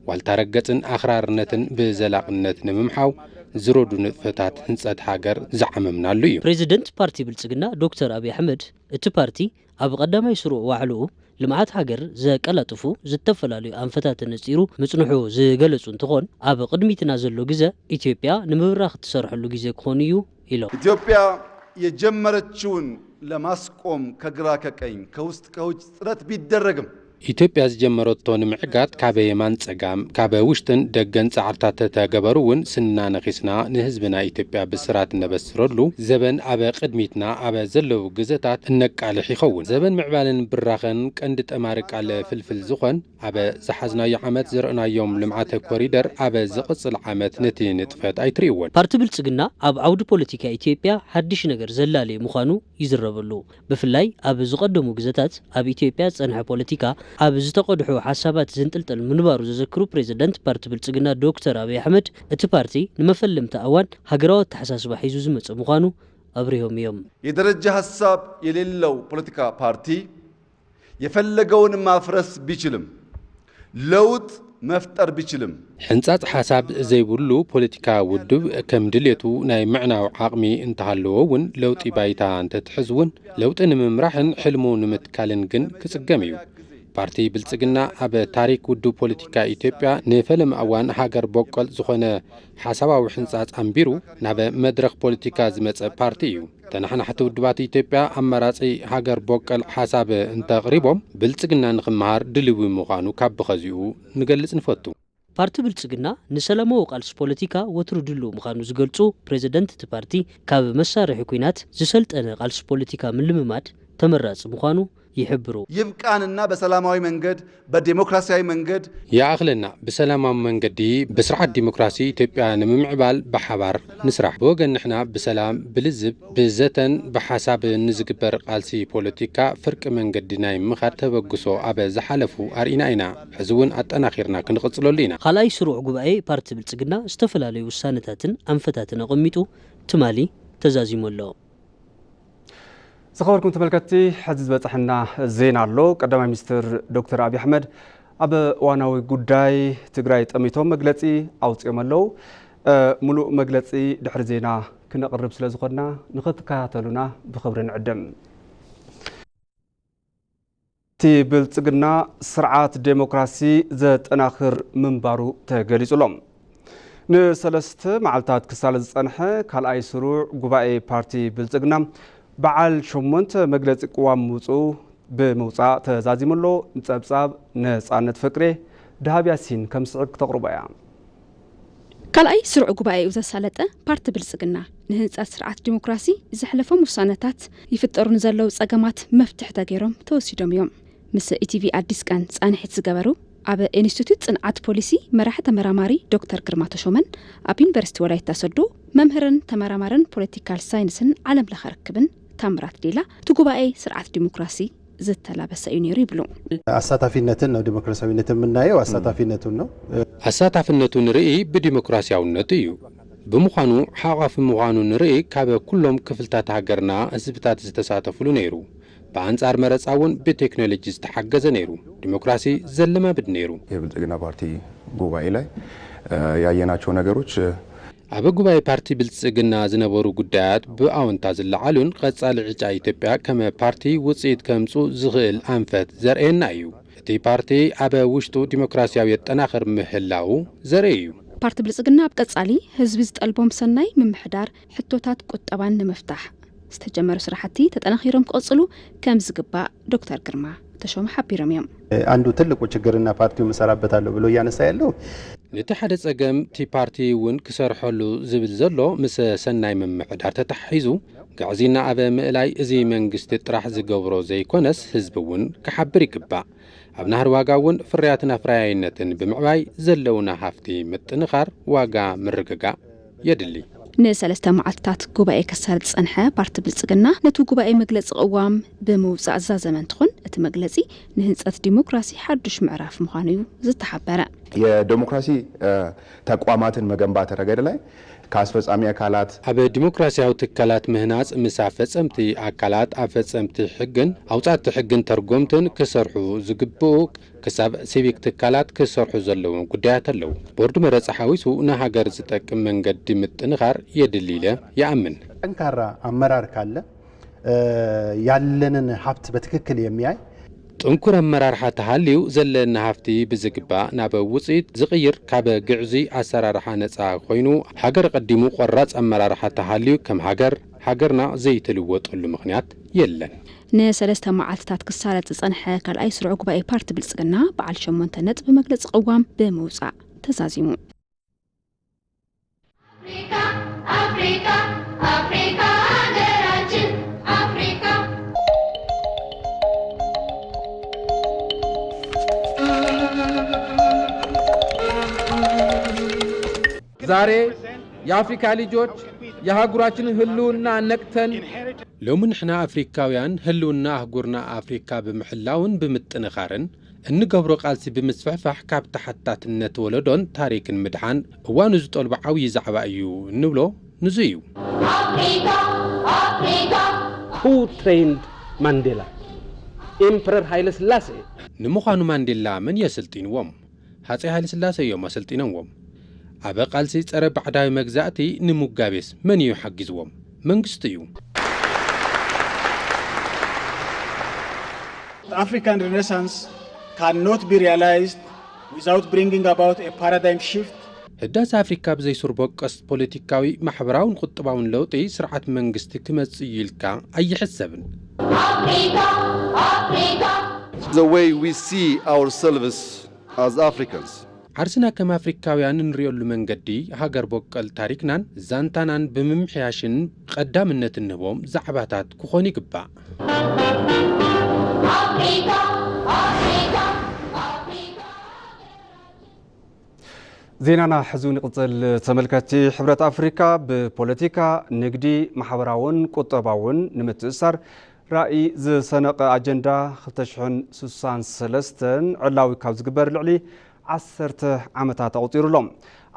ዋልታ ረገጽን ኣኽራርነትን ብዘላቕነት ንምምሓው ዝረዱ ንጥፈታት ህንጸት ሃገር ዝዓመምናሉ እዩ። ፕሬዚደንት ፓርቲ ብልጽግና ዶክተር ኣብይ ኣሕመድ፣ እቲ ፓርቲ ኣብ ቀዳማይ ስሩዕ ዋዕልኡ ልምዓት ሃገር ዘቀላጥፉ ዝተፈላለዩ ኣንፈታት ነጺሩ ምጽንሑ ዝገለጹ እንትኾን፣ ኣብ ቅድሚትና ዘሎ ግዘ ኢትዮጵያ ንምብራኽ እትሰርሐሉ ግዘ ክኾን እዩ ኢሎም። ኢትዮጵያ የጀመረችውን ለማስቆም ከግራ ከቀኝ ከውስጥ ከውጭ ጥረት ቢደረግም፣ ኢትዮጵያ ዝጀመረቶ ንምዕጋት ካበ የማን ጸጋም፣ ካበ ውሽጥን ደገን ጻዕርታት ተተገበሩ እውን ስንና ነኺስና ንህዝብና ኢትዮጵያ ብስራት እነበስረሉ ዘበን ኣበ ቅድሚትና ኣበ ዘለዉ ግዘታት እነቃልሕ ይኸውን። ዘበን ምዕባለን ብራኸን ቀንዲ ጠማሪ ቃለ ፍልፍል ዝኾን ኣበ ዝሓዝናዮ ዓመት ዝረእናዮም ልምዓተ ኮሪደር ኣበ ዝቕጽል ዓመት ነቲ ንጥፈት ኣይትርእይዎን። ፓርቲ ብልጽግና ኣብ ዓውዲ ፖለቲካ ኢትዮጵያ ሓድሽ ነገር ዘላለየ ምዃኑ ይዝረበሉ። ብፍላይ ኣብ ዝቐደሙ ግዘታት ኣብ ኢትዮጵያ ዝጸንሐ ፖለቲካ ኣብ ዝተቐድሑ ሓሳባት ዝንጥልጠል ምንባሩ ዘዘክሩ ፕሬዚደንት ፓርቲ ብልጽግና ዶክተር ኣብይ ኣሕመድ፣ እቲ ፓርቲ ንመፈለምታ እዋን ሃገራዊ ኣተሓሳስባ ሒዙ ዝመጸ ምዃኑ ኣብሪሆም እዮም። የደረጀ ሐሳብ የሌለው ፖለቲካ ፓርቲ የፈለገውን ማፍረስ ቢችልም ለውጥ መፍጠር ቢችልም። ሕንጻጽ ሓሳብ ዘይብሉ ፖለቲካ ውድብ ከም ድሌቱ ናይ ምዕናው ዓቕሚ እንተሃለዎ እውን ለውጢ ባይታ እንተትሕዝ እውን ለውጢ ንምምራሕን ሕልሙ ንምትካልን ግን ክጽገም እዩ። ፓርቲ ብልጽግና ኣብ ታሪክ ውድብ ፖለቲካ ኢትዮጵያ ንፈለማ እዋን ሃገር ቦቆል ዝኾነ ሓሳባዊ ሕንጻጽ ኣንቢሩ ናብ መድረኽ ፖለቲካ ዝመጸ ፓርቲ እዩ። ተናሓናሕቲ ውድባት ኢትዮጵያ ኣማራጺ ሃገር ቦቀል ሓሳብ እንተቕሪቦም ብልጽግና ንኽመሃር ድልዊ ምዃኑ ካብ ብኸዚኡ ንገልጽ ንፈቱ። ፓርቲ ብልጽግና ንሰላማዊ ቃልሲ ፖለቲካ ወትሩ ድሉው ምዃኑ ዝገልጹ ፕሬዚደንት እቲ ፓርቲ ካብ መሳርሒ ኲናት ዝሰልጠነ ቃልሲ ፖለቲካ ምልምማድ ተመራጺ ምዃኑ ይሕብሩ። ይብቃንና በሰላማዊ መንገድ በዴሞክራሲያዊ መንገድ ይኣኽለና ብሰላማዊ መንገዲ ብስርዓት ዲሞክራሲ ኢትዮጵያ ንምምዕባል ብሓባር ንስራሕ። ብወገን ንሕና ብሰላም፣ ብልዝብ፣ ብዘተን ብሓሳብ ንዝግበር ቃልሲ ፖለቲካ ፍርቂ መንገዲ ናይ ምኻድ ተበግሶ ኣብ ዝሓለፉ ኣርኢና ኢና። ሕዚ እውን ኣጠናኺርና ክንቕፅለሉ ኢና። ካልኣይ ስሩዕ ጉባኤ ፓርቲ ብልፅግና ዝተፈላለዩ ውሳነታትን ኣንፈታትን ኣቐሚጡ ትማሊ ተዛዚሙ ኣሎ። ዝኸበርኩም ተመልከትቲ፣ ሕዚ ዝበፀሐና ዜና ኣሎ። ቀዳማይ ሚኒስትር ዶክተር ኣብይ ኣሕመድ ኣብ እዋናዊ ጉዳይ ትግራይ ጠሚቶም መግለፂ ኣውፂኦም ኣለዉ። ሙሉእ መግለፂ ድሕሪ ዜና ክነቕርብ ስለ ዝኾንና ንኽትከታተሉና ብኽብሪ ንዕድም። እቲ ብልፅግና ስርዓት ዴሞክራሲ ዘጠናኽር ምንባሩ ተገሊፁ ኣሎ። ንሰለስተ መዓልታት ክሳለ ዝፀንሐ ካልኣይ ስሩዕ ጉባኤ ፓርቲ ብልፅግና በዓል ሸሞንተ መግለፂ ቅዋም ምውፅኡ ብምውፃእ ተዛዚሙ ኣሎ። ንፀብፃብ ነፃነት ፍቅሬ ደሃብ ያሲን ከም ዝስዕብ ክተቕርቦ እያ። ካልኣይ ስሩዕ ጉባኤኡ ዘሳለጠ ፓርቲ ብልፅግና፣ ንህንፀት ስርዓት ዲሞክራሲ ዘሕለፎም ውሳነታት ይፍጠሩ ንዘለዉ ፀገማት መፍትሒ ተገይሮም ተወሲዶም እዮም። ምስ ኢቲቪ ኣዲስ ቀን ፃንሒት ዝገበሩ ኣብ ኢንስቲትዩት ፅንዓት ፖሊሲ መራሒ ተመራማሪ ዶክተር ግርማ ተሾመን ኣብ ዩኒቨርሲቲ ወላይታ ሶዶ መምህርን ተመራማርን ፖለቲካል ሳይንስን ዓለም ለኸ ርክብን ታምራት ዴላ፣ እቲ ጉባኤ ስርዓት ዲሞክራሲ ዝተላበሰ እዩ ነይሩ ይብሉ። ኣሳታፊነትን ነው ዲሞክራሲያዊነትን የምናየው አሳታፊነቱን ነው። ኣሳታፍነቱ ንርኢ ብዲሞክራሲያውነቱ እዩ። ብምዃኑ ሓቋፊ ምዃኑ ንርኢ ካብ ኩሎም ክፍልታት ሃገርና ህዝብታት ዝተሳተፍሉ ነይሩ። ብኣንጻር መረጻ እውን ብቴክኖሎጂ ዝተሓገዘ ነይሩ። ዲሞክራሲ ዘለማብድ ነይሩ። የብልጽግና ፓርቲ ጉባኤ ላይ ያየናቸው ነገሮች ኣብ ጉባኤ ፓርቲ ብልጽግና ዝነበሩ ጉዳያት ብኣወንታ ዝለዓሉን ቀጻሊ ዕጫ ኢትዮጵያ ከም ፓርቲ ውጽኢት ከምጹ ዝኽእል ኣንፈት ዘርእየና እዩ። እቲ ፓርቲ ኣብ ውሽጡ ዲሞክራሲያዊ የጠናኽር ምህላዉ ዘርኢ እዩ። ፓርቲ ብልጽግና ኣብ ቀጻሊ ህዝቢ ዝጠልቦም ሰናይ ምምሕዳር ሕቶታት ቁጠባን ንምፍታሕ ዝተጀመሩ ስራሕቲ ተጠናኺሮም ክቐጽሉ ከም ዝግባእ ዶክተር ግርማ ተሾመ ሓቢሮም እዮም። አንዱ ትልቁ ችግርና ፓርቲው እሰራበታለሁ ብሎ እያነሳ ያለው ነቲ ሓደ ጸገም እቲ ፓርቲ እውን ክሰርሐሉ ዝብል ዘሎ ምስ ሰናይ ምምሕዳር ተተሓሒዙ ግዕዝይና ኣብ ምእላይ እዚ መንግስቲ ጥራሕ ዝገብሮ ዘይኮነስ ህዝቢ እውን ክሓብር ይግባእ። ኣብ ናህሪ ዋጋ እውን ፍርያትን ኣፍራያይነትን ብምዕባይ ዘለውና ሃፍቲ ምጥንኻር ዋጋ ምርግጋእ የድሊ። ንሰለስተ መዓልትታት ጉባኤ ከሳልጥ ዝጸንሐ ፓርቲ ብልጽግና ነቲ ጉባኤ መግለጺ ቅዋም ብምውጻእ ዝዛዘመ እንትኾን እቲ መግለጺ ንህንጸት ዲሞክራሲ ሓዱሽ ምዕራፍ ምዃኑ እዩ ዝተሓበረ። የዲሞክራሲ ተቋማትን መገንባት ረገድ ላይ ከአስፈጻሚ አካላት ኣብ ዲሞክራሲያዊ ትካላት ምህናጽ ምስ ኣፈጸምቲ ኣካላት ኣፈጸምቲ ሕግን ኣውጻእቲ ሕግን ተርጎምትን ክሰርሑ ዝግብኡ ክሳብ ሲቪክ ትካላት ክሰርሑ ዘለዎም ጉዳያት ኣለዉ። ቦርድ መረጻ ሓዊሱ ንሃገር ዝጠቅም መንገዲ ምጥንኻር የድሊ ኢለ ይኣምን። ጠንካራ አመራር ካለ ያለንን ሀብት በትክክል የሚያይ ጥንኩር ኣመራርሓ ተሃልዩ ዘለና ሃፍቲ ብዝግባእ ናብ ውፅኢት ዝቕይር ካብ ግዕዙይ ኣሰራርሓ ነፃ ኮይኑ ሃገር ቀዲሙ ቆራፅ ኣመራርሓ ተሃልዩ ከም ሃገር ሃገርና ዘይትልወጠሉ ምኽንያት የለን። ንሰለስተ መዓልትታት ክሳለጥ ዝጸንሐ ካልኣይ ስሩዕ ጉባኤ ፓርቲ ብልጽግና በዓል ሸሞንተ ነጥቢ መግለጺ ቅዋም ብምውጻእ ተዛዚሙ። Africa, Africa, Africa, Africa. ዛሬ የአፍሪካ ልጆች የአህጉራችንን ህልውና ነቅተን ሎሚ ንሕና ኣፍሪካውያን ህልውና ኣህጉርና ኣፍሪካ ብምሕላውን ብምጥንኻርን እንገብሮ ቃልሲ ብምስፍሕፋሕ ካብ ተሓታትነት ወለዶን ታሪክን ምድሓን እዋኑ ዝጠልቦ ዓብዪ ዛዕባ እዩ እንብሎ ንዙ እዩ። Africa, Africa. Who trained Mandela? Emperor Haile Selassie. ንምዃኑ ማንዴላ መን የስልጢንዎም? ሃፀይ ሃይለስላሴ እዮም ኣሰልጢኖምዎም። ኣብ ቃልሲ ፀረ ባዕዳዊ መግዛእቲ ንምጋቤስ መን እዩ ሓጊዝዎም? መንግስቲ እዩ። The African Renaissance cannot be realized without bringing about a paradigm shift. ህዳሰ ኣፍሪካ ብዘይ ሱር በቀስ ፖለቲካዊ ማሕበራውን ቁጠባውን ለውጢ ስርዓት መንግስቲ ክመፅእ እዩ ኢልካ ኣይሕሰብን። Africa, Africa. The way we see ourselves as Africans. ዓርስና ከም ኣፍሪካውያን እንሪኦሉ መንገዲ ሃገር በቀል ታሪክናን ዛንታናን ብምምሕያሽን ቀዳምነት እንህቦም ዛዕባታት ክኾኑ ይግባእ። Africa, Africa, Africa. ዜናና ሕዚ እውን ይቕጽል። ተመልከትቲ ሕብረት ኣፍሪካ ብፖለቲካ፣ ንግዲ፣ ማሕበራውን ቁጠባውን ንምትእሳር ራእይ ዝሰነቐ ኣጀንዳ ክልተ ሽሕን ስሳን ሰለስተን ዕላዊ ካብ ዝግበር ልዕሊ ዓሰርተ ዓመታት ኣቑጺሩ ኣሎ።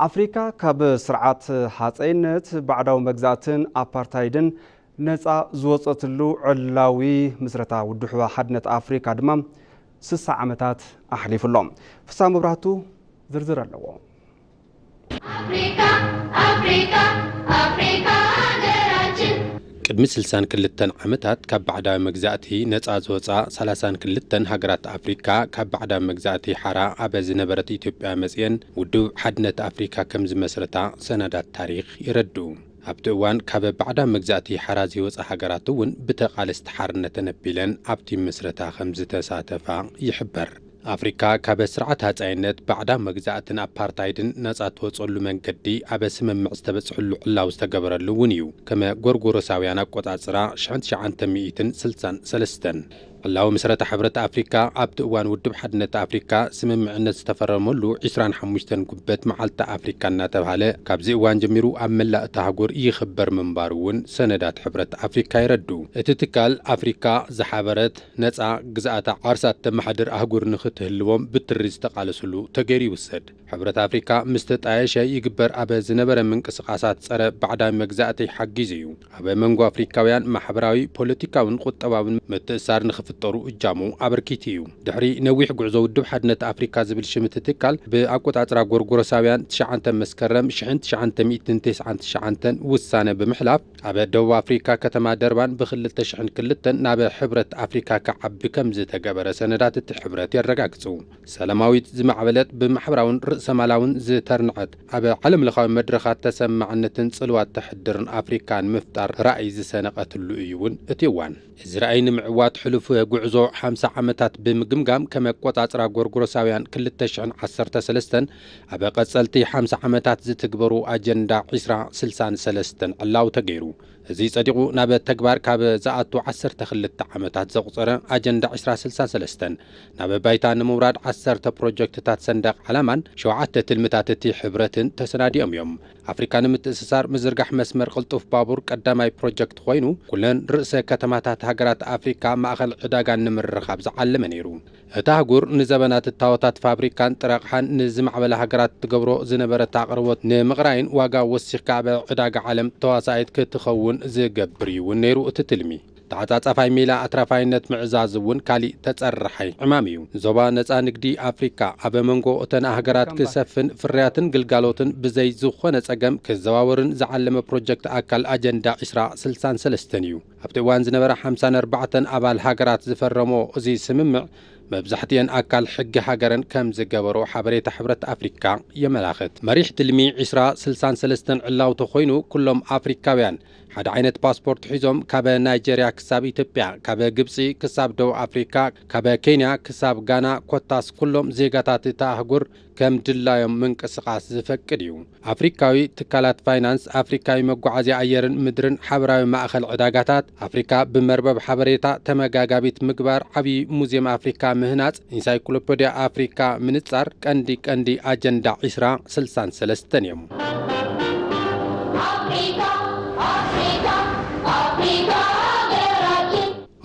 ኣፍሪካ ካብ ስርዓት ሃፀይነት፣ ባዕዳዊ መግዛእትን ኣፓርታይድን ነፃ ዝወፀትሉ ዕላዊ ምስረታ ውድብ ሓድነት ኣፍሪካ ድማ ስሳ ዓመታት ኣሕሊፉ ኣሎ። ፍሳ መብራህቱ ዝርዝር ኣለዎ። Africa, Africa, Africa, ሀገራችን። ቅድሚ ስልሳን ክልተን ዓመታት ካብ ባዕዳዊ መግዛእቲ ነፃ ዝወፃ ሰላሳን ክልተን ሃገራት ኣፍሪካ ካብ ባዕዳዊ መግዛእቲ ሓራ ኣብ ዝነበረት ኢትዮጵያ መፅየን ውድብ ሓድነት ኣፍሪካ ከም ዝመስረታ ሰነዳት ታሪክ የረድኡ። ኣብቲ እዋን ካብ ባዕዳዊ መግዛእቲ ሓራ ዘይወፃ ሃገራት እውን ብተቓለስቲ ሓርነተን ኣቢለን ኣብቲ ምስረታ ከም ዝተሳተፋ ይሕበር። ኣፍሪካ ካብ ስርዓት ሃፃይነት ባዕዳ መግዛእትን ኣፓርታይድን ነፃ ትወፀሉ መንገዲ ኣብ ስምምዕ ዝተበፅሕሉ ዕላው ዝተገበረሉ እውን እዩ። ከም ጎርጎሮሳውያን ኣቆፃፅራ ሽሕን ትሽዓተ ሚእትን ስልሳን ሰለስተን ዕላዊ ምስረታ ሕብረት ኣፍሪካ ኣብቲ እዋን ውድብ ሓድነት ኣፍሪካ ስምምዕነት ዝተፈረመሉ ዕስራን ሓሙሽተን ጉበት መዓልቲ ኣፍሪካ እናተብሃለ ካብዚ እዋን ጀሚሩ ኣብ መላእ እታ ኣህጉር ይኽበር ምንባሩ እውን ሰነዳት ሕብረት ኣፍሪካ የረዱ። እቲ ትካል ኣፍሪካ ዝሓበረት ነፃ ግዝኣታ ዓርሳ እተመሓድር ኣህጉር ንኽትህልዎም ብትሪ ዝተቓለስሉ ተገይሩ ይውሰድ። ሕብረት ኣፍሪካ ምስ ተጣየሸ ይግበር ኣብ ዝነበረ ምንቅስቓሳት ፀረ ባዕዳዊ መግዛእቲ ሓጊዙ እዩ። ኣብ መንጎ ኣፍሪካውያን ማሕበራዊ፣ ፖለቲካውን ቁጠባውን ምትእሳር ንኽፍ ጦሩ እጃሙ ኣበርኪቱ እዩ። ድሕሪ ነዊሕ ጉዕዞ ውድብ ሓድነት ኣፍሪካ ዝብል ሽም እቲ ትካል ብኣቆጻጽራ ጎርጎሮሳውያን ትሽዓተ መስከረም ሽሕን ትሽዓተ ሚእትን ተስዓን ትሽዓተን ውሳነ ብምሕላፍ ኣብ ደቡብ ኣፍሪካ ከተማ ደርባን ብክልተ ሽሕን ክልተን ናብ ሕብረት ኣፍሪካ ክዓቢ ከም ዝተገበረ ሰነዳት እቲ ሕብረት የረጋግጹ። ሰላማዊት ዝማዕበለት ብማሕበራውን ርእሰማላውን ዝተርንዐት ኣብ ዓለምለኻዊ መድረኻት ተሰማዕነትን ጽልዋት ተሕድርን ኣፍሪካ ንምፍጣር ራእይ ዝሰነቐትሉ እዩ እውን እቲ እዋን። እዚ ራእይ ንምዕዋት ሕሉፍ ጉዕዞ ሓምሳ ዓመታት ብምግምጋም ከም ኣቆጻጽራ ጎርጎሮሳውያን ክልተ ሽሕን ዓሰርተ ሰለስተን ኣብ ቀጸልቲ ሓምሳ ዓመታት ዝትግበሩ ኣጀንዳ ዕስራ ስልሳን ሰለስተን ዕላው ተገይሩ። እዚ ጸዲቑ ናብ ተግባር ካብ ዝኣቱ ዓሰርተ ክልተ ዓመታት ዘቑጸረ ኣጀንዳ ዕስራ ስልሳን ሰለስተን ናብ ባይታ ንምውራድ ዓሰርተ ፕሮጀክትታት ሰንደቕ ዓላማን ሸውዓተ ትልምታት እቲ ሕብረትን ተሰናዲኦም እዮም። ኣፍሪካ ንምትእስሳር ምዝርጋሕ መስመር ቅልጡፍ ባቡር ቀዳማይ ፕሮጀክት ኮይኑ፣ ኩለን ርእሰ ከተማታት ሃገራት ኣፍሪካ ማእኸል ዕዳጋ ንምርኻብ ዝዓለመ ነይሩ። እታ ኣህጉር ንዘበናት እታወታት ፋብሪካን ጥረ ኣቕሓን ንዝማዕበላ ሃገራት ትገብሮ ዝነበረት ኣቕርቦት ንምቕራይን ዋጋ ወሲኽካ ኣብ ዕዳጋ ዓለም ተዋሳኢት ክትኸውን ዝገብር እዩ እውን ነይሩ እቲ ትልሚ። ተዓጻጻፋይ ሜላ ኣትራፋይነት ምዕዛዝ እውን ካሊእ ተጸራሓይ ዕማም እዩ። ዞባ ነጻ ንግዲ ኣፍሪካ ኣብ መንጎ እተን ኣህገራት ክሰፍን ፍርያትን ግልጋሎትን ብዘይ ዝኾነ ጸገም ክዘዋወርን ዝዓለመ ፕሮጀክት ኣካል ኣጀንዳ ዕስራ ስልሳን ሰለስተን እዩ። ኣብቲ እዋን ዝነበራ ሓምሳን ኣርባዕተን ኣባል ሃገራት ዝፈረሞ እዚ ስምምዕ መብዛሕትኤን ኣካል ሕጊ ሃገረን ከም ዝገበሮ ሓበሬታ ሕብረት ኣፍሪካ የመላኽት። መሪሕ ትልሚ ዕስራ ስልሳን ሰለስተን ዕላውቲ ኮይኑ ኩሎም ኣፍሪካውያን ሓደ ዓይነት ፓስፖርት ሒዞም ካብ ናይጀርያ ክሳብ ኢትዮጵያ፣ ካብ ግብጺ ክሳብ ደቡብ ኣፍሪካ፣ ካብ ኬንያ ክሳብ ጋና ኮታስ ኩሎም ዜጋታት እታ ኣህጉር ከም ድላዮም ምንቅስቓስ ዝፈቅድ እዩ። ኣፍሪካዊ ትካላት ፋይናንስ፣ ኣፍሪካዊ መጓዓዝያ ኣየርን ምድርን፣ ሓበራዊ ማእኸል ዕዳጋታት ኣፍሪካ ብመርበብ ሓበሬታ ተመጋጋቢት ምግባር፣ ዓብዪ ሙዚየም ኣፍሪካ ምህናፅ፣ ኢንሳይክሎፔድያ ኣፍሪካ ምንፃር ቀንዲ ቀንዲ ኣጀንዳ ዕስራ ስልሳን ሰለስተን እዮም።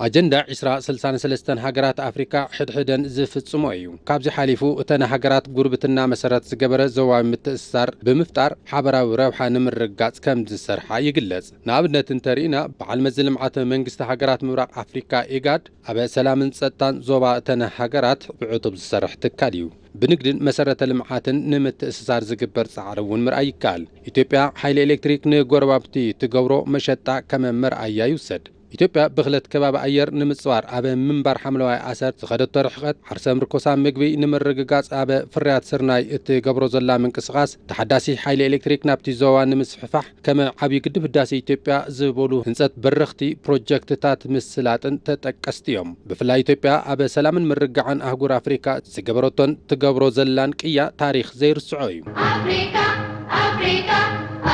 ኣጀንዳ ዕስራ ስልሳን ሰለስተን ሃገራት ኣፍሪካ ሕድሕደን ዝፍጽሞ እዩ። ካብዚ ሓሊፉ እተን ሃገራት ጉርብትና መሰረት ዝገበረ ዞባዊ ምትእስሳር ብምፍጣር ሓበራዊ ረብሓ ንምርግጋጽ ከም ዝሰርሓ ይግለጽ። ንኣብነት እንተርኢና በዓል መዚ ልምዓት መንግስቲ ሃገራት ምብራቕ ኣፍሪካ ኢጋድ ኣብ ሰላምን ጸጥታን ዞባ እተን ሃገራት ብዕቱብ ዝሰርሕ ትካል እዩ። ብንግድን መሰረተ ልምዓትን ንምትእስሳር ዝግበር ጻዕሪ እውን ምርኣይ ይከኣል። ኢትዮጵያ ሓይሊ ኤሌክትሪክ ንጎረባብቲ ትገብሮ መሸጣ ከም መርኣያ ይውሰድ። ኢትዮጵያ ብኽለት ከባቢ ኣየር ንምጽዋር ኣብ ምንባር ሓምለዋይ ኣሰር ዝኸደቶ ርሕቀት፣ ዓርሰ ምርኮሳ ምግቢ ንምርግጋጽ ኣብ ፍርያት ስርናይ እትገብሮ ዘላ ምንቅስቓስ፣ ተሓዳሲ ሓይሊ ኤሌክትሪክ ናብቲ ዞባ ንምስፍሕፋሕ ከም ዓብዪ ግድብ ህዳሴ ኢትዮጵያ ዝበሉ ህንጸት በረኽቲ ፕሮጀክትታት ምስላጥን ተጠቀስቲ እዮም። ብፍላይ ኢትዮጵያ ኣብ ሰላምን ምርግጋዕን ኣህጉር ኣፍሪካ ዝገበረቶን ትገብሮ ዘላን ቅያ ታሪክ ዘይርስዖ እዩ። ኣፍሪካ፣ ኣፍሪካ፣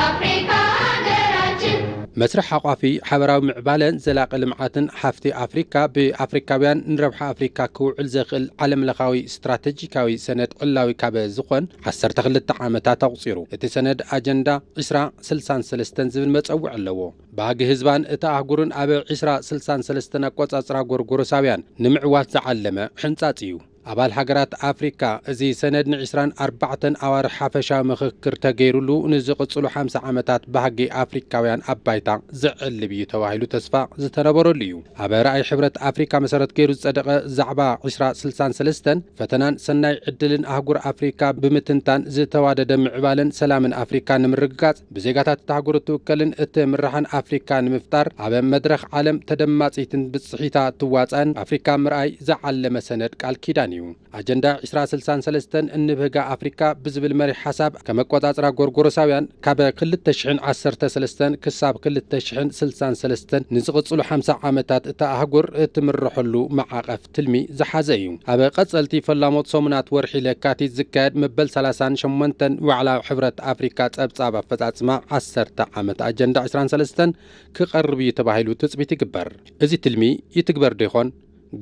ኣፍሪካ ሃገራችን። መስርሕ ሓቋፊ ሓበራዊ ምዕባለን ዘላቂ ልምዓትን ሃፍቲ ኣፍሪካ ብኣፍሪካውያን ንረብሓ ኣፍሪካ ክውዕል ዘኽእል ዓለምለኻዊ ስትራቴጂካዊ ሰነድ ዕላዊ ካብ ዝኾን ዓሰርተ ክልተ ዓመታት ኣቑጺሩ። እቲ ሰነድ ኣጀንዳ ዕስራ ስልሳን ሰለስተን ዝብል መጸውዒ ኣለዎ። ባህጊ ህዝባን እታ ኣህጉርን ኣብ ዕስራ ስልሳን ሰለስተን ኣቆጻጽራ ጎርጎሮሳውያን ንምዕዋት ዝዓለመ ሕንጻጽ እዩ። ኣባል ሃገራት ኣፍሪካ፣ እዚ ሰነድ ንዕስራን ኣርባዕተን ኣዋርሕ ሓፈሻዊ ምኽክር ተገይሩሉ፣ ንዝቕጽሉ ሓምሳ ዓመታት ባህጊ ኣፍሪካውያን ኣብ ባይታ ዘዕልብ እዩ ተባሂሉ ተስፋ ዝተነበረሉ እዩ። ኣብ ራእይ ሕብረት ኣፍሪካ መሰረት ገይሩ ዝጸደቐ ዛዕባ ዕስራ ስልሳን ሰለስተን፣ ፈተናን ሰናይ ዕድልን ኣህጉር ኣፍሪካ ብምትንታን፣ ዝተዋደደ ምዕባለን ሰላምን ኣፍሪካ ንምርግጋጽ፣ ብዜጋታት እታ ኣህጉር እትውከልን እትምራሕን ኣፍሪካ ንምፍጣር፣ ኣብ መድረኽ ዓለም ተደማጺትን ብጽሒታ ትዋጻእን ኣፍሪካ ምርኣይ ዝዓለመ ሰነድ ቃል ኪዳን እዩ። ኣጀንዳ ዕስራ ስልሳን ሰለስተን እንብህጋ ኣፍሪካ ብዝብል መሪሕ ሓሳብ፣ ከም ኣቆጻጽራ ጎርጎሮሳውያን ካብ ክልተ ሽሕን ዓሰርተ ሰለስተን ክሳብ ክልተ ሽሕን ስልሳን ሰለስተን ንዝቕጽሉ ሓምሳ ዓመታት እታ ኣህጉር እትምርሐሉ መዓቐፍ ትልሚ ዝሓዘ እዩ። ኣብ ቀጸልቲ ፈላሞት ሰሙናት ወርሒ ለካቲት ዝካየድ መበል ሰላሳን ሸሞንተን ዋዕላ ሕብረት ኣፍሪካ ጸብጻብ ኣፈጻጽማ ዓሰርተ ዓመት ኣጀንዳ ዕስራን ሰለስተን ክቐርብ እዩ ተባሂሉ ትጽቢት ይግበር። እዚ ትልሚ ይትግበር ዶ ይኾን?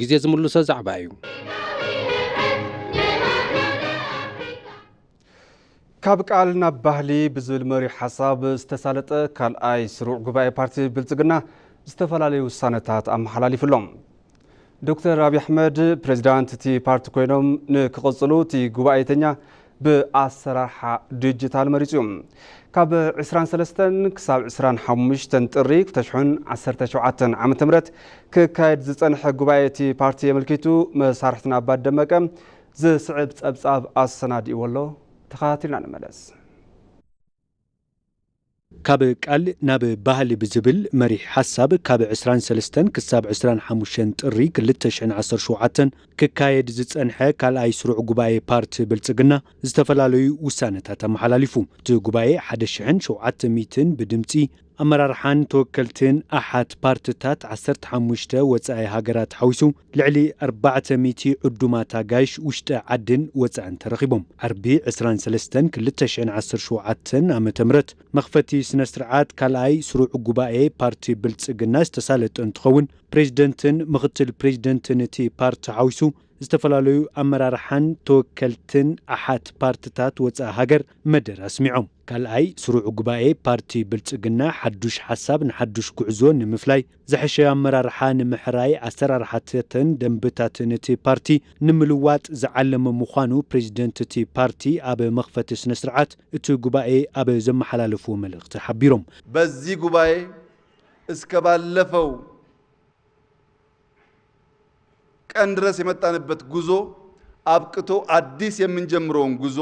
ግዜ ዝምልሶ ዛዕባ እዩ። ካብ ቃል ናብ ባህሊ ብዝብል መሪሕ ሓሳብ ዝተሳለጠ ካልኣይ ስሩዕ ጉባኤ ፓርቲ ብልጽግና ዝተፈላለዩ ውሳነታት ኣመሓላሊፉ ኣሎ። ዶክተር ኣብይ ኣሕመድ ፕሬዚዳንት እቲ ፓርቲ ኮይኖም ንክቕጽሉ እቲ ጉባኤተኛ ብኣሰራርሓ ዲጂታል መሪጹ እዩ። ካብ ዕስራን ሰለስተን ክሳብ ዕስራን ሓሙሽተን ጥሪ ክልተ ሽሕን ዓሰርተ ሸውዓተን ዓመተ ምህረት ክካየድ ዝጸንሐ ጉባኤ እቲ ፓርቲ የመልኪቱ መሳርሕትና ኣባት ደመቀ ዝስዕብ ጸብጻብ ኣሰናዲእዎ ኣሎ። ተኸታቲልና ንመለስ። ካብ ቃል ናብ ባህሊ ብዝብል መሪሕ ሓሳብ ካብ ዕስራን ሰለስተን ክሳብ ዕስራን ሓሙሽተን ጥሪ ክልተ ሽሕን ዓሰርተ ሸውዓተን ክካየድ ዝጸንሐ ካልኣይ ስሩዕ ጉባኤ ፓርቲ ብልጽግና ዝተፈላለዩ ውሳነታት ኣመሓላሊፉ። እቲ ጉባኤ ሓደ ሽሕን ሸውዓተ ሚእትን ብድምጺ ኣመራርሓን ተወከልትን ኣሓት ፓርትታት ዓሰርተ ሓሙሽተ ወጻኢ ሃገራት ሓዊሱ ልዕሊ ኣርባዕተ ሚእቲ ዕዱማት ኣጋይሽ ውሽጢ ዓድን ወጻእን ተረኺቦም። ዓርቢ ዕስራን ሰለስተን ክልተ ሽሕን ዓሰርተ ሸውዓተን ዓመተ ምህረት መኽፈቲ ስነ ስርዓት ካልኣይ ስሩዕ ጉባኤ ፓርቲ ብልጽግና ዝተሳለጠ እንትኸውን፣ ፕሬዝደንትን ምኽትል ፕሬዝደንትን እቲ ፓርቲ ሓዊሱ ዝተፈላለዩ ኣመራርሓን ተወከልትን ኣሓት ፓርትታት ወጻኢ ሃገር መደረ ኣስሚዖም። ካልኣይ ስሩዕ ጉባኤ ፓርቲ ብልጽግና ሓዱሽ ሓሳብ ንሓዱሽ ጉዕዞ ንምፍላይ፣ ዝሐሸ ኣመራርሓ ንምሕራይ፣ ኣሰራርሓታትን ደንብታትን እቲ ፓርቲ ንምልዋጥ ዝዓለመ ምዃኑ ፕሬዝደንት እቲ ፓርቲ ኣብ መኽፈቲ ስነ ስርዓት እቲ ጉባኤ ኣብ ዘመሓላለፍዎ መልእኽቲ ሓቢሮም። በዚህ ጉባኤ እስከ ባለፈው ቀን ድረስ የመጣንበት ጉዞ አብቅቶ አዲስ የምንጀምረውን ጉዞ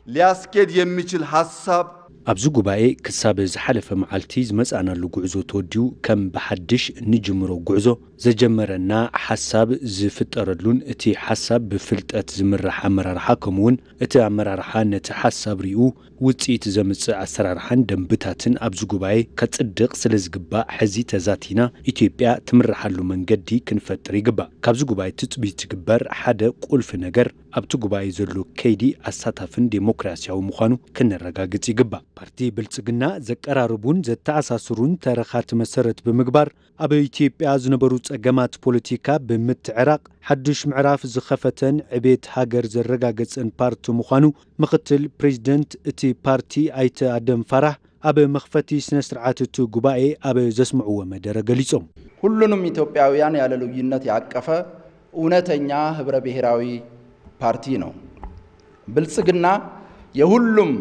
ሊያስኬድ የሚችል ሐሳብ ኣብዚ ጉባኤ ክሳብ ዝሓለፈ መዓልቲ ዝመጻእናሉ ጉዕዞ ተወዲኡ ከም ብሓድሽ እንጅምሮ ጉዕዞ ዘጀመረና ሓሳብ ዝፍጠረሉን እቲ ሓሳብ ብፍልጠት ዝምራሕ ኣመራርሓ ከምኡውን እቲ ኣመራርሓ ነቲ ሓሳብ ሪኡ ውጽኢት ዘምጽእ ኣሰራርሓን ደንብታትን ኣብዚ ጉባኤ ከጽድቕ ስለ ዝግባእ፣ ሕዚ ተዛቲና ኢትዮጵያ ትምርሓሉ መንገዲ ክንፈጥር ይግባእ። ካብዚ ጉባኤ ትጽቢት ዝግበር ሓደ ቁልፊ ነገር ኣብቲ ጉባኤ ዘሎ ከይዲ ኣሳታፍን ዴሞክራሲያዊ ምዃኑ ክነረጋግጽ ይግባእ። ፓርቲ ብልጽግና ዘቀራርቡን ዘተኣሳስሩን ተረኻት መሰረት ብምግባር ኣብ ኢትዮጵያ ዝነበሩ ጸገማት ፖለቲካ ብምትዕራቕ ሓዱሽ ምዕራፍ ዝኸፈተን ዕቤት ሃገር ዘረጋገጸን ፓርቲ ምዃኑ ምኽትል ፕሬዚደንት እቲ ፓርቲ ኣይተ ኣደም ፋራህ ኣብ መኽፈቲ ስነ ስርዓት እቲ ጉባኤ ኣብ ዘስምዕዎ መደረ ገሊጾም። ሁሉንም ኢትዮጵያውያን ያለ ልዩነት ያቀፈ እውነተኛ ህብረ ብሔራዊ ፓርቲ ነው። ብልጽግና የሁሉም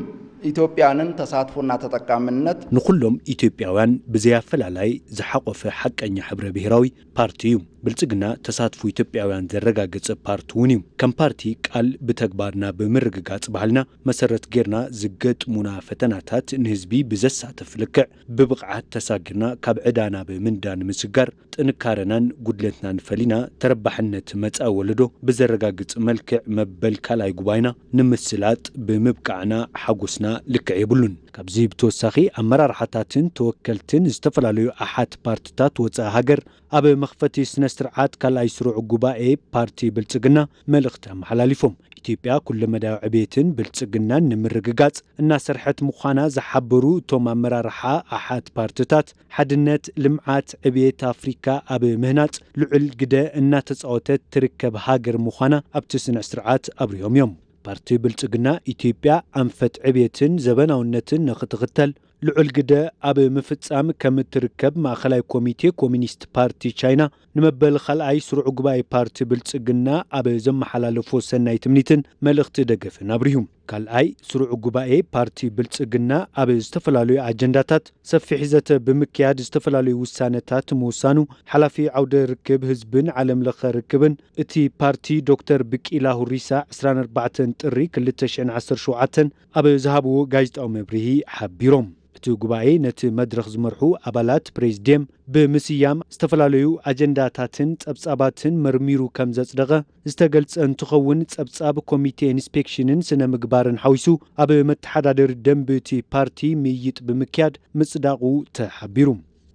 ኢትዮጵያንን ተሳትፎና ተጠቃሚነት ንኹሎም ኢትዮጵያውያን ብዘይ ኣፈላላይ ዝሓቆፈ ሓቀኛ ሕብረ ብሔራዊ ፓርቲ እዩ። ብልጽግና ተሳትፎ ኢትዮጵያውያን ዘረጋገጸ ፓርቲ እውን እዩ። ከም ፓርቲ ቃል ብተግባርና ብምርግጋጽ ባህልና መሰረት ጌርና ዝገጥሙና ፈተናታት ንህዝቢ ብዘሳተፍ ልክዕ ብብቕዓት ተሳጊርና ካብ ዕዳ ናብ ምንዳን ምስጋር ጥንካረናን ጉድለትናን ፈሊና ተረባሕነት መጻኢ ወለዶ ብዘረጋግጽ መልክዕ መበል ካልኣይ ጉባኤና ንምስላጥ ብምብቃዕና ሓጎስና ልክዕ የብሉን። ካብዚ ብተወሳኺ ኣመራርሓታትን ተወከልትን ዝተፈላለዩ ኣሓት ፓርትታት ወጻኢ ሃገር ኣብ መኽፈቲ ስነ ስርዓት ካልኣይ ስሩዕ ጉባኤ ፓርቲ ብልጽግና መልእኽቲ ኣመሓላሊፎም። ኢትዮጵያ ኩለመዳያዊ ዕቤትን ብልጽግናን ንምርግጋጽ እናሰርሐት ምዃና ዝሓበሩ እቶም ኣመራርሓ ኣሓት ፓርትታት፣ ሓድነት፣ ልምዓት፣ ዕብየት ኣፍሪካ ኣብ ምህናጽ ልዑል ግደ እናተጻወተት ትርከብ ሃገር ምዃና ኣብቲ ስነ ስርዓት ኣብሪሆም እዮም። ፓርቲ ብልጽግና ኢትዮጵያ ኣንፈት ዕብየትን ዘበናውነትን ንኽትኽተል ልዑል ግደ ኣብ ምፍጻም ከም እትርከብ ማእኸላይ ኮሚቴ ኮሚኒስት ፓርቲ ቻይና ንመበል ካልኣይ ስሩዕ ጉባኤ ፓርቲ ብልጽግና ኣብ ዘመሓላለፎ ሰናይ ትምኒትን መልእኽቲ ደገፍን ኣብሪሁ። ካልኣይ ስሩዕ ጉባኤ ፓርቲ ብልጽግና ኣብ ዝተፈላለዩ ኣጀንዳታት ሰፊሕ ዘተ ብምክያድ ዝተፈላለዩ ውሳነታት ምውሳኑ ሓላፊ ዓውደ ርክብ ህዝብን ዓለም ለኸ ርክብን እቲ ፓርቲ ዶክተር ብቂላ ሁሪሳ ዕስራን ኣርባዕተን ጥሪ ክልተ ሽሕን ዓሰርተ ሸውዓተን ኣብ ዝሃብዎ ጋዜጣዊ መብርሂ ሓቢሮም። እቲ ጉባኤ ነቲ መድረኽ ዝመርሑ ኣባላት ፕሬዚድየም ብምስያም ዝተፈላለዩ ኣጀንዳታትን ጸብጻባትን መርሚሩ ከም ዘጽደቐ ዝተገልጸ እንትኸውን፣ ጸብጻብ ኮሚቴ ኢንስፔክሽንን ስነ ምግባርን ሓዊሱ ኣብ መተሓዳደሪ ደንቢ እቲ ፓርቲ ምይይጥ ብምክያድ ምጽዳቑ ተሓቢሩ።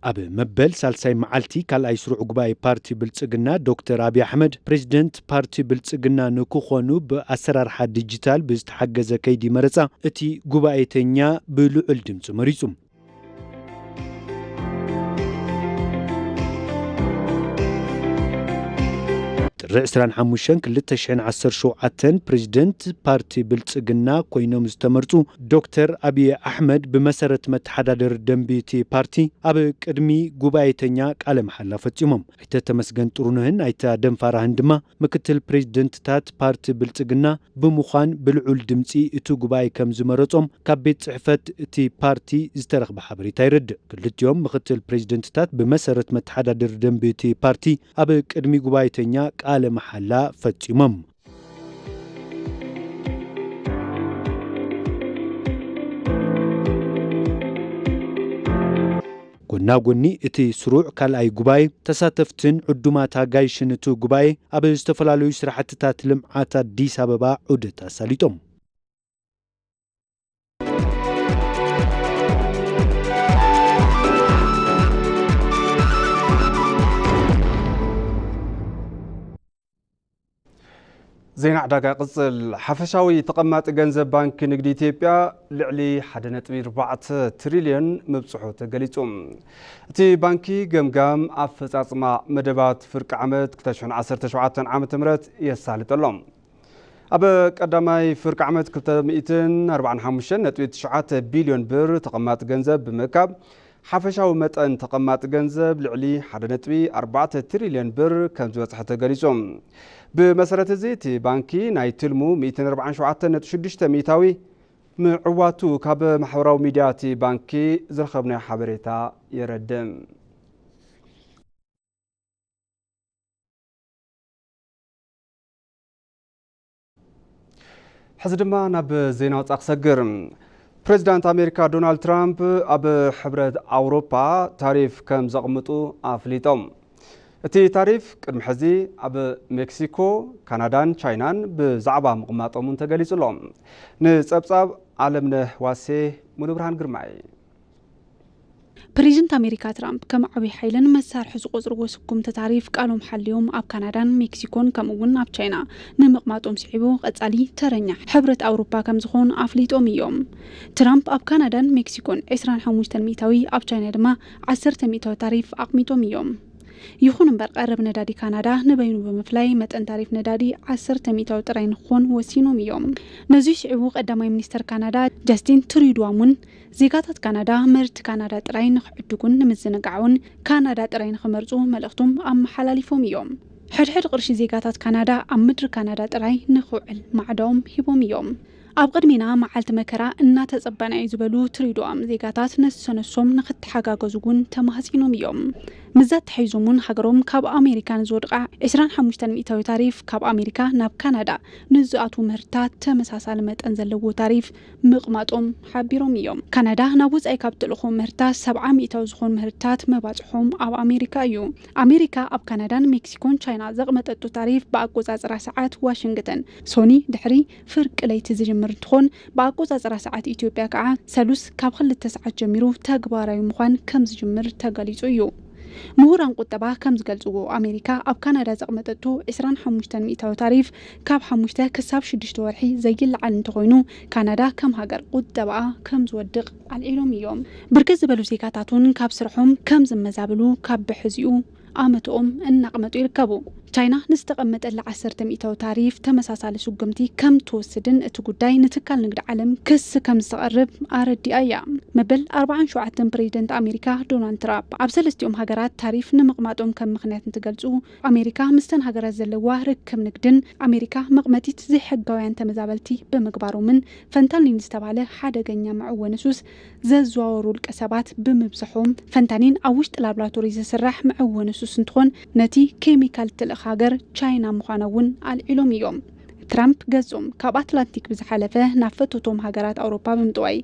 ኣብ መበል ሳልሳይ መዓልቲ ካልኣይ ስሩዕ ጉባኤ ፓርቲ ብልጽግና ዶክተር ኣብይ ኣሕመድ ፕሬዚደንት ፓርቲ ብልጽግና ንክኾኑ ብኣሰራርሓ ዲጂታል ብዝተሓገዘ ከይዲ መረጻ እቲ ጉባኤተኛ ብልዑል ድምፂ መሪጹ። ጥሪ ዕስራን ሓሙሽተን ክልተ ሽሕን ዓሰርተ ሸውዓተን ፕሬዚደንት ፓርቲ ብልጽግና ኮይኖም ዝተመርጹ ዶክተር ኣብይ ኣሕመድ ብመሰረት መተሓዳደሪ ደንቢ እቲ ፓርቲ ኣብ ቅድሚ ጉባኤተኛ ቃለ መሓላ ፈጺሞም። ኣይተ ተመስገን ጥሩነህን ኣይተ ኣደም ፋራህን ድማ ምክትል ፕሬዚደንትታት ፓርቲ ብልጽግና ብምዃን ብልዑል ድምጺ እቲ ጉባኤ ከም ዝመረጾም ካብ ቤት ጽሕፈት እቲ ፓርቲ ዝተረኽበ ሓበሬታ ይረድእ። ክልቲኦም ምክትል ፕሬዚደንትታት ብመሰረት መተሓዳደሪ ደንቢ እቲ ፓርቲ ኣብ ቅድሚ ጉባኤተኛ ቃለ መሓላ ፈጺሞም። ጎና ጎኒ እቲ ስሩዕ ካልኣይ ጉባኤ፣ ተሳተፍትን ዕዱማት ኣጋይሽን እቲ ጉባኤ ኣብ ዝተፈላለዩ ስራሕትታት ልምዓት ኣዲስ ኣበባ ዑደት ኣሳሊጦም። ዜና ዕዳጋ ይቕጽል። ሓፈሻዊ ተቐማጢ ገንዘብ ባንኪ ንግዲ ኢትዮጵያ ልዕሊ ሓደ ነጥቢ ኣርባዕተ ትሪልዮን ምብጽሑ ተገሊጹ። እቲ ባንኪ ገምጋም ኣፈጻጽማ መደባት ፍርቂ ዓመት ክልተ ሽሕን ዓሰርተ ሸውዓተን ዓመተ ምህረት የሳልጥ ኣሎ። ኣብ ቀዳማይ ፍርቂ ዓመት ክልተ ሚእትን ኣርባዓን ሓሙሽተን ነጥቢ ትሽዓተ ቢልዮን ብር ተቐማጢ ገንዘብ ብምእካብ፣ ሓፈሻዊ መጠን ተቐማጢ ገንዘብ ልዕሊ ሓደ ነጥቢ ኣርባዕተ ትሪልዮን ብር ከም ዝበጽሐ ተገሊጹ። ብመሰረት እዚ፣ እቲ ባንኪ ናይ ትልሙ ሚእትን ኣርባዓን ሸውዓተን ነጥቢ ሽዱሽተ ሚእታዊ ምዕዋቱ ካብ ማሕበራዊ ሚድያ እቲ ባንኪ ዝረኸብናዮ ሓበሬታ የረድእ። ሕዚ ድማ ናብ ዜና ወጻኢ ክሰግር። ፕሬዚዳንት ኣሜሪካ ዶናልድ ትራምፕ ኣብ ሕብረት ኣውሮፓ ታሪፍ ከም ዘቕምጡ ኣፍሊጦም። እቲ ታሪፍ ቅድሚ ሕዚ ኣብ ሜክሲኮ፣ ካናዳን ቻይናን ብዛዕባ ምቕማጦም እውን ተገሊጹ ኣሎ። ንጸብጻብ ኣለምነህ ዋሴ፣ ሙሉ ብርሃን ግርማይ። ፕሬዚደንት ኣሜሪካ ትራምፕ ከም ዓብዪ ሓይልን መሳርሒ ዝቆጽርዎ ስጉምቲ ታሪፍ ቃሎም ሓልዮም ኣብ ካናዳን ሜክሲኮን ከምኡ እውን ኣብ ቻይና ንምቕማጦም ስዒቡ ቀጻሊ ተረኛ ሕብረት ኣውሮፓ ከም ዝኾን ኣፍሊጦም እዮም። ትራምፕ ኣብ ካናዳን ሜክሲኮን ዕስራን ሓሙሽተን ሚእታዊ፣ ኣብ ቻይና ድማ ዓሰርተ ሚእታዊ ታሪፍ ኣቕሚጦም እዮም። ይኹን እምበር ቀረብ ነዳዲ ካናዳ ንበይኑ ብምፍላይ መጠን ታሪፍ ነዳዲ ዓሰርተ ሚእታዊ ጥራይ ንክኾን ወሲኖም እዮም። ነዙይ ስዒቡ ቀዳማይ ሚኒስተር ካናዳ ጃስቲን ትሩድዋም እውን ዜጋታት ካናዳ ምህርቲ ካናዳ ጥራይ ንክዕድጉን ንምዝንጋዕ እውን ካናዳ ጥራይ ንክመርጹ መልእኽቶም ኣመሓላሊፎም እዮም። ሕድሕድ ቅርሺ ዜጋታት ካናዳ ኣብ ምድሪ ካናዳ ጥራይ ንክውዕል ማዕዳዎም ሂቦም እዮም። ኣብ ቅድሜና መዓልቲ መከራ እናተጸበና እዩ ዝበሉ ትሪዶኣም ዜጋታት ነሰነሶም ንክተሓጋገዙ እውን ተማህጺኖም እዮም። ምስዛ ተሓይዞም እውን ሃገሮም ካብ ኣሜሪካ ንዝወድቓ ዕስራን ሓሙሽተን ሚእታዊ ታሪፍ ካብ ኣሜሪካ ናብ ካናዳ ንዝኣትዉ ምህርታት ተመሳሳሊ መጠን ዘለዎ ታሪፍ ምቕማጦም ሓቢሮም እዮም። ካናዳ ናብ ወጻኢ ካብ ትልእኾ ምህርታት ሰብዓ ሚእታዊ ዝኾኑ ምህርታት መባጽሖም ኣብ ኣሜሪካ እዩ። ኣሜሪካ ኣብ ካናዳን ሜክሲኮን ቻይና ዘቕመጠቶ ታሪፍ ብኣቆጻጽራ ሰዓት ዋሽንግተን ሶኒ ድሕሪ ፍርቂ ለይቲ ዝጅምር እንትኾን ብኣቆጻጽራ ሰዓት ኢትዮጵያ ከዓ ሰሉስ ካብ ክልተ ሰዓት ጀሚሩ ተግባራዊ ምዃን ከም ዝጅምር ተገሊጹ እዩ። ምሁራን ቁጠባ ከም ዝገልጽዎ ኣሜሪካ ኣብ ካናዳ ዘቕመጠቶ ዕስራን ሓሙሽተን ሚእታዊ ታሪፍ ካብ ሓሙሽተ ክሳብ ሽዱሽተ ወርሒ ዘይለዓል እንተኾይኑ ካናዳ ከም ሃገር ቁጠባኣ ከም ዝወድቕ ኣልዒሎም እዮም። ብርክት ዝበሉ ዜጋታት እውን ካብ ስርሖም ከም ዝመዛብሉ ካብ ብሕዚኡ ኣመትኦም እናቕመጡ ይርከቡ። ቻይና ንዝተቐመጠላ ዓሰርተ ሚእታዊ ታሪፍ ተመሳሳሊ ስጉምቲ ከም ትወስድን እቲ ጉዳይ ንትካል ንግዲ ዓለም ክሲ ከም ዝተቐርብ ኣረዲኣ እያ። መበል ኣርባዓን ሸውዓተን ፕሬዚደንት ኣሜሪካ ዶናልድ ትራምፕ ኣብ ሰለስቲኦም ሃገራት ታሪፍ ንምቕማጦም ከም ምኽንያት እንትገልጹ ኣሜሪካ ምስተን ሃገራት ዘለዋ ርክብ ንግድን ኣሜሪካ መቕመጢት ዘይሕጋውያን ተመዛበልቲ ብምግባሮምን ፈንታኒል ዝተባህለ ሓደገኛ መዕወኒ ሱስ ዘዘዋወሩ ውልቀ ሰባት ብምብዝሖም ፈንታኒን ኣብ ውሽጢ ላብራቶሪ ዝስራሕ መዕወኒ ሱስ እንትኾን ነቲ ኬሚካል ትልእኽ ሃገር ቻይና ምዃና እውን ኣልዒሎም እዮም። ትራምፕ ገጾም ካብ ኣትላንቲክ ብዝሓለፈ ናብ ፈተቶም ሃገራት ኣውሮፓ ብምጥዋይ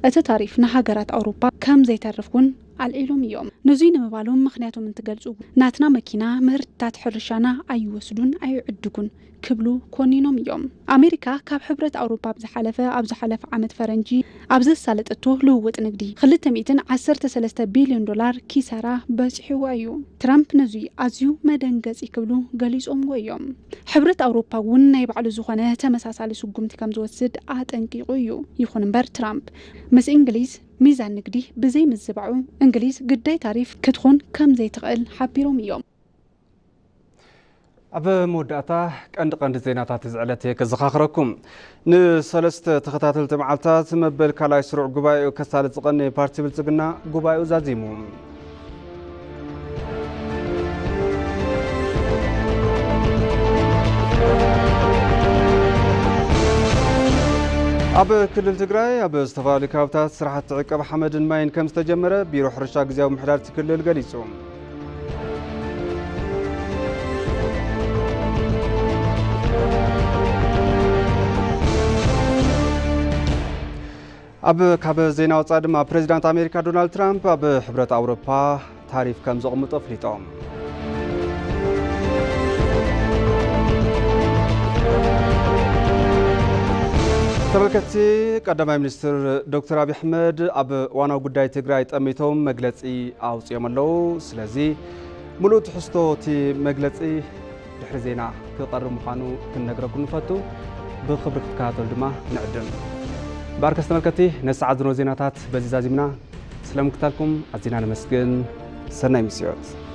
እቲ ታሪፍ ንሃገራት ኣውሮፓ ከም ዘይተርፍ እውን ኣልዒሎም እዮም። ነዙይ ንምባሎም ምኽንያቶም እንትገልጹ ናትና መኪና ምህርትታት ሕርሻና ኣይወስዱን ኣይዕድጉን ክብሉ ኮኒኖም እዮም። ኣሜሪካ ካብ ሕብረት ኣውሮፓ ብዝሓለፈ ኣብ ዝሓለፈ ዓመት ፈረንጂ ኣብ ዘሳለጠቶ ልውውጥ ንግዲ ክልተ ሚእትን ዓሰርተ ሰለስተ ቢልዮን ዶላር ኪሳራ በጺሕዋ እዩ። ትራምፕ ነዙይ ኣዝዩ መደንገጺ ክብሉ ገሊጾምዎ እዮም። ሕብረት ኣውሮፓ እውን ናይ ባዕሉ ዝኾነ ተመሳሳሊ ስጉምቲ ከም ዝወስድ ኣጠንቂቑ እዩ። ይኹን እምበር ትራምፕ ምስ እንግሊዝ ሚዛን ንግዲ ብዘይምዝባዑ እንግሊዝ ግዳይ ታሪፍ ክትኾን ከም ዘይትኽእል ሓቢሮም እዮም። ኣብ መወዳእታ ቀንዲ ቀንዲ ዜናታት እዚ ዕለት እየ ከዘኻኽረኩም። ንሰለስተ ተኸታተልቲ መዓልታት መበል ካልኣይ ስሩዕ ጉባኤኡ ከሳልጥ ዝቐነየ ፓርቲ ብልጽግና ጉባኤኡ ዛዚሙ። ኣብ ክልል ትግራይ ኣብ ዝተፈላለዩ ከባብታት ስራሕቲ ዕቀባ ሓመድን ማይን ከም ዝተጀመረ ቢሮ ሕርሻ ግዝያዊ ምሕዳር እቲ ክልል ገሊጹ። ኣብ ካብ ዜና ወጻኢ ድማ ፕሬዚዳንት ኣሜሪካ ዶናልድ ትራምፕ ኣብ ሕብረት ኣውሮፓ ታሪፍ ከም ዘቕምጡ ኣፍሊጦም። ተመልከትቲ፣ ቀዳማይ ሚኒስትር ዶክተር ኣብይ ኣሕመድ ኣብ እዋናዊ ጉዳይ ትግራይ ጠሚቶም መግለጺ ኣውጺኦም ኣለዉ። ስለዚ ሙሉእ ትሕዝቶ እቲ መግለጺ ድሕሪ ዜና ክቐርብ ምዃኑ ክንነግረኩም ንፈቱ። ብኽብሪ ክትከታተሉ ድማ ንዕድም። እምበኣርከስ ተመልከትቲ፣ ነዚ ሰዓት ዝነበሩ ዜናታት በዚ ዛዚምና። ስለምክታልኩም ኣዚና ነመስግን። ሰናይ ምሲዮት።